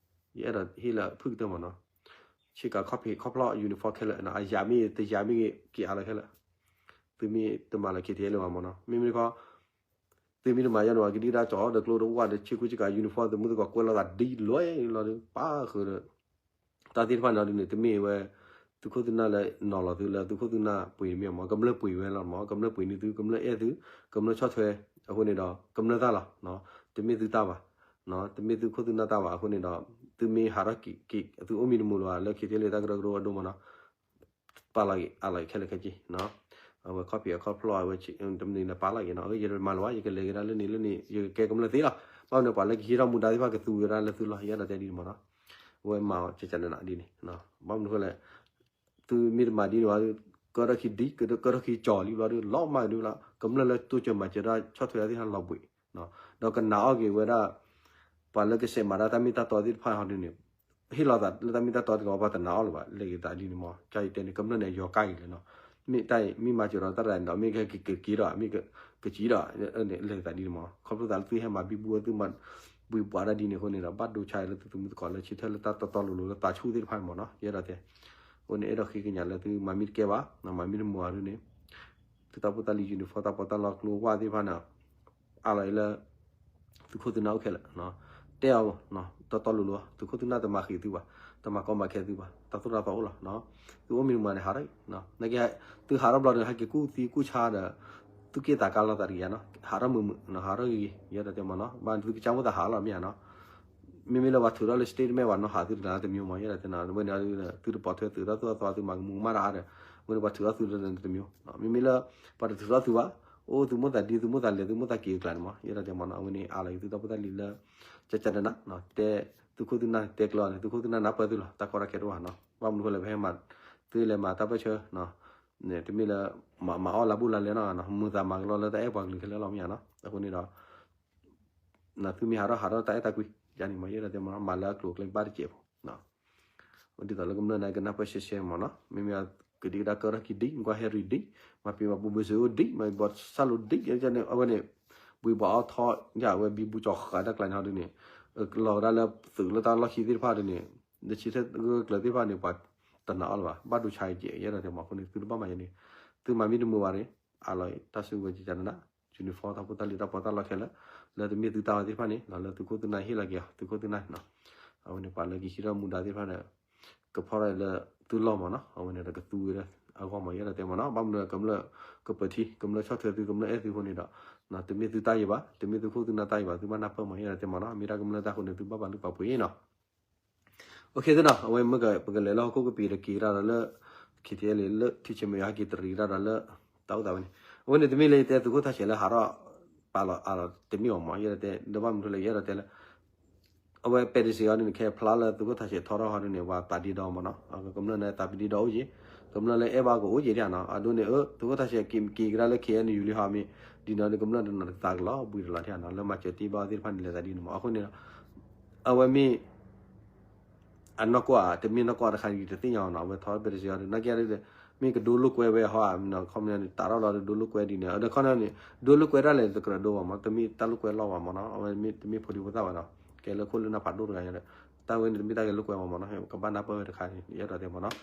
ယအဲၣ်ဒိးဟ့ၣ်လီၤဖုၣ်ကတၢၢ်မးနီၤ, ဆ့ကၤခီၣ်ဖံးခီၣ်ဖျီၣ် uniform ခဲလၢာ် အယၤမ့ၢ်ဂ့ၤ တယၤမ့ၢ်ဂ့ၤ က့ၤအါလီၤခဲလၢာ်, သုမ့ၢ်တမၤလၢ K T L A လၢၤဘၣ်မးနီၤ, မ့မ့ၢ်တခီ သုမ့ၢ်တမၤယါန့ၣ်ဘၣ် ကဒံကဒါကၠီၤဒီးကျိဒီးဝၣ်ဒီးဆ့ကူဆ့ကၤ uniform သုးမုၢ်သကိးကွဲးလီၤသးဒ်လဲၣ်လီၤဒီး ပၣ်ဃုာ်ဒီး တၢ်သ့ၣ်တဖၣ်န့ၣ်ဒ်န့ၣ် တမ့ၢ်ဝဲ သုးခိၣ်သုးနၢ်လၢနီၤလီၤသုလၢသုးခိၣ်သုးနၢ်ပှ့ၤတမ့ၢ်မး ကမျၢၢ်ပှ့ၤဝဲလီၤမး ကမျၢၢ်ပှ့ၤန့ၢ်သု ကမျၢၢ်အဲၣ်သု ကမျၢၢ်ဆီၣ်ထွဲ အဃိန့ၣ်ဒီး ကမျၢၢ်တၢ်လီၤ တမ့ၢ်သုတၢ်ဘၣ် တမ့ၢ်သုးခိၣ်သုးနၢ်တၢ်ဘၣ် အဃိန့ၣ်ဒီး သုမ့ၢ်ဟးထီၣ်က့ၤ သုအိၣ်မံၤတမုာ်လၢၤဘၣ်လၢ K T L A တၢ်ကရၢကရိအဒိမးနီၤ ပာ်လီၤက့ၤ အးလီၤက့ၤခဲလၢာ်ခဲဆ့ အဝဲခီၣ်ဖံးအခီၣ်ဖျီၣ်အဝဲ တမံၤန့ၣ်ပာ်လီၤက့ၤနီၤ ယတမၤလၢၤဘၣ် ယကလဲၤက့ၤဒၣ်လၢန့ၣ်လၢန့ၣ် ယကကဲကမျၢၢ်သ့လီၤ ဘၣ်မနုၤပှၤလၢကဟံးထီၣ်မူဒါသ့ၣ်တဖၣ်ကသူက့ၤဒၣ်လၢသုလီၢ် ယအဲၣ်ဒိးတဲဒ်န့ၣ်မးနီၤ အဝဲမၤအီၤကကနနဒ်န့ၣ် ဘၣ်မနုၤဃိလဲၣ် သုမ့ၢ်တမၤဒ်န့ၣ်ဘၣ် ကၢထီၣ်ခံဒံ ကၢထီၣ်ခံကၠီၤလံဘျီဒီး လီၤမၢ်ဒံးဘျီ ကမျၢၢ်လၢတိစၢၤမၤစၢၤတၢ်ဆီၣ်ထွဲသ့ၣ်တဖၣ်လီၤဘှံး ဒီးကနာ်အီၤက့ၤဝဲဒၣ် ပှၤလၢကဆဲးမၤတၢ်တၢ်မ့ၢ်တၢ်တီသ့ၣ်တဖၣ်ဟီဒ်န့ၣ် ဟ့ၣ်လီၤသးလၢတၢ်မ့ၢ်တၢ်တီတက့ၢ် ပှၤတနာ်အီၤလၢၤဘၣ် လဲၤက့ၤသးဒ်န့ၣ်မး ကၢ်ယတဲန့ၣ် ကမျၢၢ်န့ၣ် ယီၤကၢ်အံၤလဲၣ်နီၤ မ့ၢ်တၢ်အံၤ မ့ၢ်မၤစၢၤဒီးတၢ်တဂၤန့ၣ်ဒီး မ့ၢ်ကက့ၤက့ၤဒီး မ့ၢ်ကက့ၤဒီး လဲၤက့ၤသးဒ်န့ၣ်မး ခီဖျိသးလၢသုဟဲမၤဘံဘူ သုမၤဘှံးဘှီးတၢ်ဒ်န့ၣ်အဃိန့ၣ်ဒီး ဘၣ်ဒိဆါလၢသုသုးမုၢ်သကိးလၢဆၢထၢၣ်လၢတၢ်တီတီလိၤလိၤလၢသးဆူၣ်သ့ၣ်တဖၣ်န့ၣ်မးနီၤ ယအဲၣ်ဒိးတဲ အဃိန့ၣ် အဲၣ်ဒိးဃ့ကညးလၢသုမၤမ့ၢ်တကဲဘၣ် မၤမ့ၢ်တမုာ်ဘၣ်ဒ်န့ၣ် သုတၢ်ဖိတၢ်လံၤ uniform တၢ်ပီးတၢ်လီကျိဝၣ်သ့ၣ်တဖၣ်န့ၣ် အးလီၤအံၤလၢ သုးခိၣ်သုးနၢ်အိၣ်ခဲလၢာ် တဲအီၤ တီတီလိၤလိၤ သုးခိၣ်သုးနၢ်တမၤဃံးသုဘၣ် တမၤကီမၤခဲသုဘၣ် တၢ်သိၣ်တၢ်သီအိၣ်လီၤ သုအိၣ်မံၤမၤန့ၣ် ဟးထီၣ် နာ်က့ သုဟးထီၣ်ဘျီဒီး ဟဲက့ၤကူၣ်သံကူၣ်ဆါဒီး သူၣ်က့ၣ်သးကါလီၤသးတက့ၢ်နီၤ ဟးထီၣ်မုာ်မုာ် ဟးထီၣ်ဂ့ၤဂ့ၤ ယဲဒၣ်တဲမးနီၤ ဘၣ်သုကစၢ်မိၣ်သးဟးလီၤမ့ၢ်ဧါနီၤ မ့မ့ၢ်လၢပှၤထုးထီၣ်လၢ statement ဘၣ်နီၤ ဟးသုတဂၤတမျိုးမး ယဲဒၣ်တဲနီၤ ဝဲန့ၣ် သုတပိာ်ထွဲသုးထီၣ်သုးအသီ သုမၤကမူၤကမၣ်တၢ်အါဒီး ဝဲန့ၣ်ပှၤထုးထီၣ်သုးတမျိုး မ့မ့ၢ်လၢ ပှၤတထုးထီၣ်သုးဘၣ် အိၣ်သုးမိၣ်သးဒ် သုးမိၣ်သးလဲၤ သုးမိၣ်သးက့ၤအကျါန့ၣ်မး ယဲဒၣ်တဲမးနီၤ အဝဲန့ၣ် အးလီၤက့ၤသုတၢ်ဖိတၢ်လံၤလၢ ကကနန တဲ သုးခိၣ်သုးနၢ်တဲကျၢၤန့ၣ် သုးခိၣ်သုးနၢ်နၢ်ပၢၢ်သုလီၤ တၢ်ကီတၢ်ခဲတအိၣ်ဘၣ်နီၤ ဘၣ်မနုၤဃိလဲၣ် ပဟဲမၤ သုလဲၤမၤတၢ်ပၢၢ်ဆၢ တမ့ၢ်လၢ မၤအီၣ်လၢဘူၣ်လၢလဲၣ်နီၤ မုာ်သးမၤကလီလၢတၢ်အဲၣ်ပှၤကလုာ်ခဲလၢာ်လီၤမ့ၢ်ဧါနီၤ အဃိန့ၣ်ဒီး သုမ့ၢ်ဟးထီၣ်ဟးထီၣ်တၢ်အဲၣ်တၢ်ကွံ ယၤန့ၣ်မး ယဲဒၣ်တဲမးနီၤ မၤလၢအကျိၤအကျဲဘၣ်တစဲးဖိ ဒ်သိးလၢကမျၢၢ်န့ၣ် ကနၢ်ပၢၢ်ရှဲရှဲမးနီၤ မ့မ့ၢ်ကဒံကဒါကၢထီၣ်ခံဒံ ကွၢ်ဟဲရံၤဒံ မၤပံၤမၤပူၤဘၢၣ်စၢၤအိၣ်ဒံ မၤဘီၣ်ဆၣ်လိၤဒံ အဝဲန့ၣ် ဘှံးဘှီးအီၣ်ထီၣ် ယဝဲဘံဘူကၠီၤဃာ်တၢ်ကျါန့ၣ်ဟီဒ်န့ၣ် လီၤဝဲဒၣ်လၢသုးလၢတၢ်လီၢ်ခံသ့ၣ်တဖၣ်ဒ်န့ၣ် လၢဆၢထၢၣ်ဂၢၢ်ကျၢၤသ့ၣ်တဖၣ်န့ၣ် ပှၤတနာ်အီၤလၢၤဘၣ် ဘၣ်ဒိဆါကဲး ယဲဒၣ်တဲမးအဃိန့ၣ် သုတဘၣ်မၤယဲန့ၣ် သုမၤမ့ၢ်တမုာ်ဘၣ်န့ၣ် အးလီၤတၢ်စုကဝဲၤကကနန uniform တၢ်ဖိတၢ်လံၤတၢ်ပီးတၢ်လီခဲလၢာ် လၢတမ့ၢ်သုတၢ်ဝဲသ့ၣ်တဖၣ်န့ၣ် လၢသုးခိၣ်သုးနၢ်ဟ့ၣ်လီၤက့ၤအီၤ သုးခိၣ်သုးနၢ် အဝဲန့ၣ်ပှၤလၢကဟံးထီၣ်မူဒါသ့ၣ်တဖၣ်ဒီး ကဖီၣ်ထီၣ်လၢသုလီၢ်မးနီၤ အဝဲန့ၣ်ဒီးကသူဝဲဒၣ် အဂီၢ်မး ယအဲၣ်ဒိးတဲမ့ၢ်နီၤ. ဘၣ်မနုၤကမျၢၢ်ကပၢၤထံ ကမျၢၢ်ဆီၣ်ထွဲသု ကမျၢၢ်အဲၣ်သုအဃိန့ၣ်ဒီး တမ့ၢ်သုတၢ်ယံၤဘၣ်, တမ့ၢ်သုခိၣ်သုနၢ်တၢ်ယံၤဘၣ်, သုဘၣ်နၢ်ပၢၢ်မး ယအဲၣ်ဒိးတဲမ့ၢ်နီၤ. မ့ၢ်တၢ်ကမျၢၢ်တၢ်ဃိန့ၣ် သုဘၣ်ပာ်လုၢ်ပာ်ပှ့ၤနီၤ. သ့ၣ်နီၤ အဝဲမ့ၢ်ပကလဲၤလၢဟီၣ်ခိၣ်ကပံၤဒီးက့ၤကဒါဒီးလၢ ခံထံအဲလ့ၣ် လၢထံဆဲးမဲာ်ယီၤဟဲက့ၤတရံးကဒါဒီးလၢ တၢ်အိၣ်သးဝဲန့ၣ်. အဝဲန့ၣ်တမ့ၢ်လၢယတဲသုးခိၣ်ထးဆဲးလၢဟးထီၣ် ပာ်လီၤအါလီၤတမ့ၢ်အီၤမး ယအဲၣ်ဒိးတဲ ဒီးဘၣ်မနုၤလဲၣ် ယအဲၣ်ဒိးတဲလၢ အဝဲပဲတစ့းအီၤဒ်န့ၣ် ခဲဖျါလၢသုးခိၣ်ထးဆဲးထီထီၣ်ဟီဒ်န့ၣ် ပှၤသးဒ့ဒီမးနီၤ. ကမျၢၢ်န့ၣ်သးပ့ၤဒ့ဒီအိၣ်က့ၤ, ကမျၢၢ်လၢအဲၣ်ဘၣ်ကအိၣ်က့ၤဒ်နီၤ. အဒိန့ၣ် အသုးခိၣ်ထးဆဲးက့ၤကဒါလၢ ခ့ၣ်အဲၣ်ယူၣ် လံဟီမ့ၢ် ဒ်န့ၣ်ဒီးကမျၢၢ်တနီၤတကသးကလီၤဘှံးတလီၤဒ်နီၤ. လၢမၤစၢၤတ့ၢ်ဘၣ်သ့ၣ်တဖၣ်န့ၣ် လဲၤသးဒ်န့ၣ်မး. အဃိန့ၣ်ဒီး အဝဲမ့ၢ် အနီၢ်ကီၢ်ဧါ တမ့ၢ်နီၢ်ကီၢ်တခါန့ၣ် တသ့ၣ်ညါအီၤနီၤ. အဝဲထီၣ်ပဲတစ့းအီၤဒ် နာ်က့ဒီး မ့ၢ်ကဒိလိာ်ကွဲဝဲဟီဧါ ခီပညီန့ၣ် တးထီၣ်လီၤဒီးဒိလိာ်ကွဲဒ်န့ၣ် ဒီးခီပညီန့ၣ် ဒိလိာ်ကွဲဒၣ်လဲာ်တကြၢးဒိဘၣ်မး တမ့ၢ်တၢ်လိာ်ကွဲလီၢ်ဘၣ်မးနီၤ. အဝဲမ့ၢ်တမ့ၢ်ဖိဒံဖိသၣ်ဘၣ်နီၤ. ကဲလၢခိၣ်လၢနၢ်ဖးဒိၣ်တဂၤညါဒီး တၢ်ဝဲန့ၣ်တမ့ၢ်တၢ်ဂဲၤလိာ်ကွဲဘၣ်မးနီၤ. ကဘၣ်နၢ်ပၢၢ်ဝဲတခါန့ၣ် ယအဲၣ်ဒိးတဲမးနီၤ.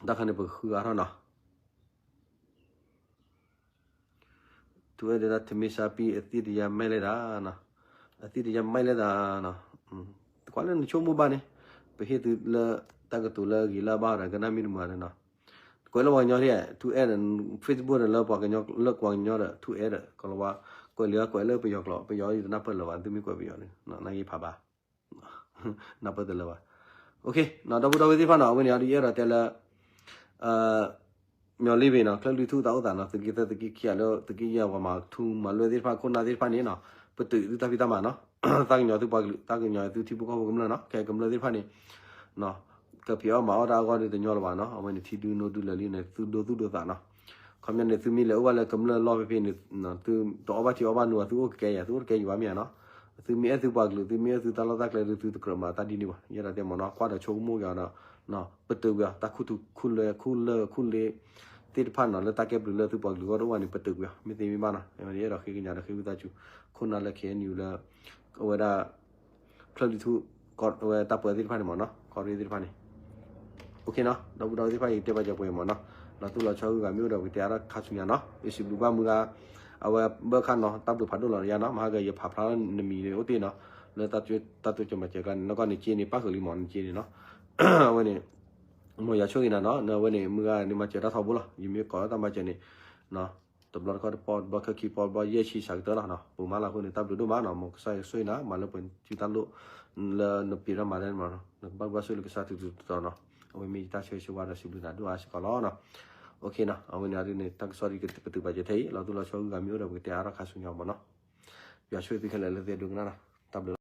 တၢ်ခါန့ၣ် ပကဃုအါထီၣ်နီၤ. ထူအဲၣ်ဒၣ် ထမ့ၢ်ဆါပံ အသ့ၣ်တယါမဲာ်လဲၣ်ဒၣ်နီၤ, အသ့ၣ်တယါမဲာ်လဲၣ်ဒၣ်နီၤ. ကွၢ်လၢနဆိကမိၣ်ဘၣ်န့ၣ် ပဟ့ၣ်သုလၢတၢ်ကတိၤလၢအဂ့ၤလၢအဘၣ်ဒီး ကနၣ်မ့ၢ်တမုာ်ဒီးနီၤ. ကွဲးလၢပှၤကညီဒၣ် ထူအဲၣ် Facebook ဒီးလၢပှၤကညီဒီးထူအဲၣ်ဒီး ကလီၤဝါ ကွဲးလံာ်ကွဲးလၢပယီၤကျိာ် ပယီၤအံၤတနၢ်ပၢၢ်လၢၤဘၣ် သုမ့ၢ်ကွဲးပယီၤန့ၣ် နကဖးဘၣ် နၢ်ပၢၢ်တလၢၤဘၣ်. ဒီပုၢ်ဒီဝဲၢ်သ့ၣ်တဖၣ်နီၤ အဝဲန့ၣ် ဒ်ယအဲၣ်ဒိးတဲလၢ မၠီၤလ့ဘ့ၣ်နီၤ ကၠဲၣ်လွံၢ်ထူၣ်တၢ်အိၣ်သးနီၤ သုးက့သၢ သုးက့ခံဂၤလၢ သုးက့ယဲၢ် ပှၤမၤထူမၤလွဲၢ်သ့ၣ်တဖၣ် ခိၣ်နၢ်သ့ၣ်တဖၣ်န့ၣ်နီၤ ပတုာ်သုတၢ်ဖံးတၢ်မၤနီၤ သးကညီၤသုပှၤကလုာ် သးကညီၤသုထံဖိကီၢ်ဖိကမျၢၢ်နီၤ ခဲကမျၢၢ်သ့ၣ်တဖၣ်န့ၣ် ကဖံးအီၣ်မၤအီၣ်တၢ်အဂီၢ်ဒီးတညီလၢၤဘၣ်နီၤ အဝဲန့ၣ်ထံဒုနိဒုလၢာ်လံန့ၣ် သုဒိသူၣ်ဒိသးနီၤ ခီပညီန့ၣ် သုမ့ၢ်လဲၤအိၣ်ဘၣ်လၢကမျၢၢ်လီၢ်ဖဲဖဲန့ၣ် သုတအီၣ်ဘၣ်ထံအီဘၣ်နိဘၣ် သုအိၣ်ကကဲယၤ သုအိၣ်တကဲယၤဘၣ်မ့ၢ်ဧါနီၤ သုမ့ၢ်အဲၣ်သုပှၤကလုာ် သုမ့ၢ်အဲၣ်သုတၢ်လီၢ်တၢ်ကျဲဒီး သုတကြၢးမၤတၢ်ဒ်န့ၣ်ဘၣ် ယအဲၣ်ဒိးတဲမ့ၢ်နီၤ ကွၢ်ဒီးဆိကမိၣ်က့ၤအီၤဒီး ပတုာ်ကွံာ်အီၤ တၢ်ခူသူၣ်ခူလၢ ခူလၢခူလ့ သ့ၣ်တဖၣ်နီၤ လၢတၢ်ကဲဘျုးလၢသုပှၤကလုာ်အဂီၢ်တအိၣ်ဘၣ်န့ၣ် ပတုာ်ကွံာ်အီၤ မ့ၢ်သ့မ့ၢ်ဘၣ်နီၤ ယအဲၣ်ဒိးဃ့ကညးဒီးဃ့ဝံသးစူၤ ခိၣ်နၢ်လၢ ခ့ၣ်အဲၣ်ယူၣ် လၢ အဝဲဒၣ် ကၠဲၣ်လွံၢ်ထူၣ် ကီၢ်ဝဲတၢ်ပၢသ့ၣ်တဖၣ်န့ၣ်မ့ၢ်နီၤ ကီၢ်ရ့ၣ်သ့ၣ်တဖၣ်န့ၣ် ဒီပုၢ်ဒီဝဲၢ်သ့ၣ်တဖၣ်အံၤ တဲဘၣ်စၢၤပှဲၤမ့ၢ်နီၤ လီၤသူၣ်လီၤဆီဂုၤဂၤမ့ၢ်အိၣ်ဒီး ပကတဲအါထီၣ်ခါဆူညါနီၤ ယစံးဘျုးဘၣ်မုၢ်ဂၤ အဝဲဘၣ်ခါနီၤ တၢ်ဘျုးဖးဒိၣ်လီၤယၤနီၤ မဟါကယဖးဖျါနမံၤန့ၣ်အိၣ်တ့ၢ်နီၤ လၢတၢ်တိစၢၤမၤစၢၤကျါန့ၣ် နီၢ်ကီၢ်န့ၣ်က့န့ၣ် ပၣ်ဃုာ်လံမ့ၢ်နက့န့ၣ်နီၤ အဝဲန့ၣ် မ်ယွၤဆိၣ်ဂ့ၤနၤနီၤ အဝဲန့ၣ် မုၢ်ဂၤန့ၣ်မၤစၢၤတၢ်ထီဘိလီၤ ယမ့ၢ်ကိးလၢတၢ်မၤစၢၤန့ၣ် တဘျီတခီၣ်တပီၢ် တဘျီခါခံပီၢ် တဘျီယဲၢ်ဆံဆးကတၢၢ်လီၤနီၤ ပမၤလၢအဃိန့ၣ် တၢ်ဘျုးဒိၣ်မးနီၤ မ်ကစၢ်ယွၤဆိၣ်ဂ့ၤနၤ မၤလၢပှဲၤထံတၢ်လိၣ် လၢနပျံၤတၢ်မၤတၢ်န့ၣ်မ့ၢ်နီၤ နကဘၣ်ဘၣ်ဆိၣ်ဂ့ၤလၢကစၢ်ထူထူတီတီနီၤ အဝဲမ့ၢ်ယတၢ်ဆၢဂ့ၤဆၢဝါဒီးစံးဘျုးနၤဒိၣ်အါစ့ၢ်ကီးလီၤနီၤ အဝဲန့ၣ်အဒ်န့ၣ် တၢ်ကစီၣ်ဒ်ကပတုာ်ပာ်စၢၤထဲအံၤ လီၤသူၣ်လီၤဆီဂုၤဂၤမ့ၢ်အိၣ်ဒီး ပကတဲအါထီၣ်ခါဆူညါမ့ၢ်နီၤ ယွၤဆိၣ်ဂ့ၤသုခဲလၢာ်လၢသုဒိကနၣ်နီၤ တၢ်ဘျုး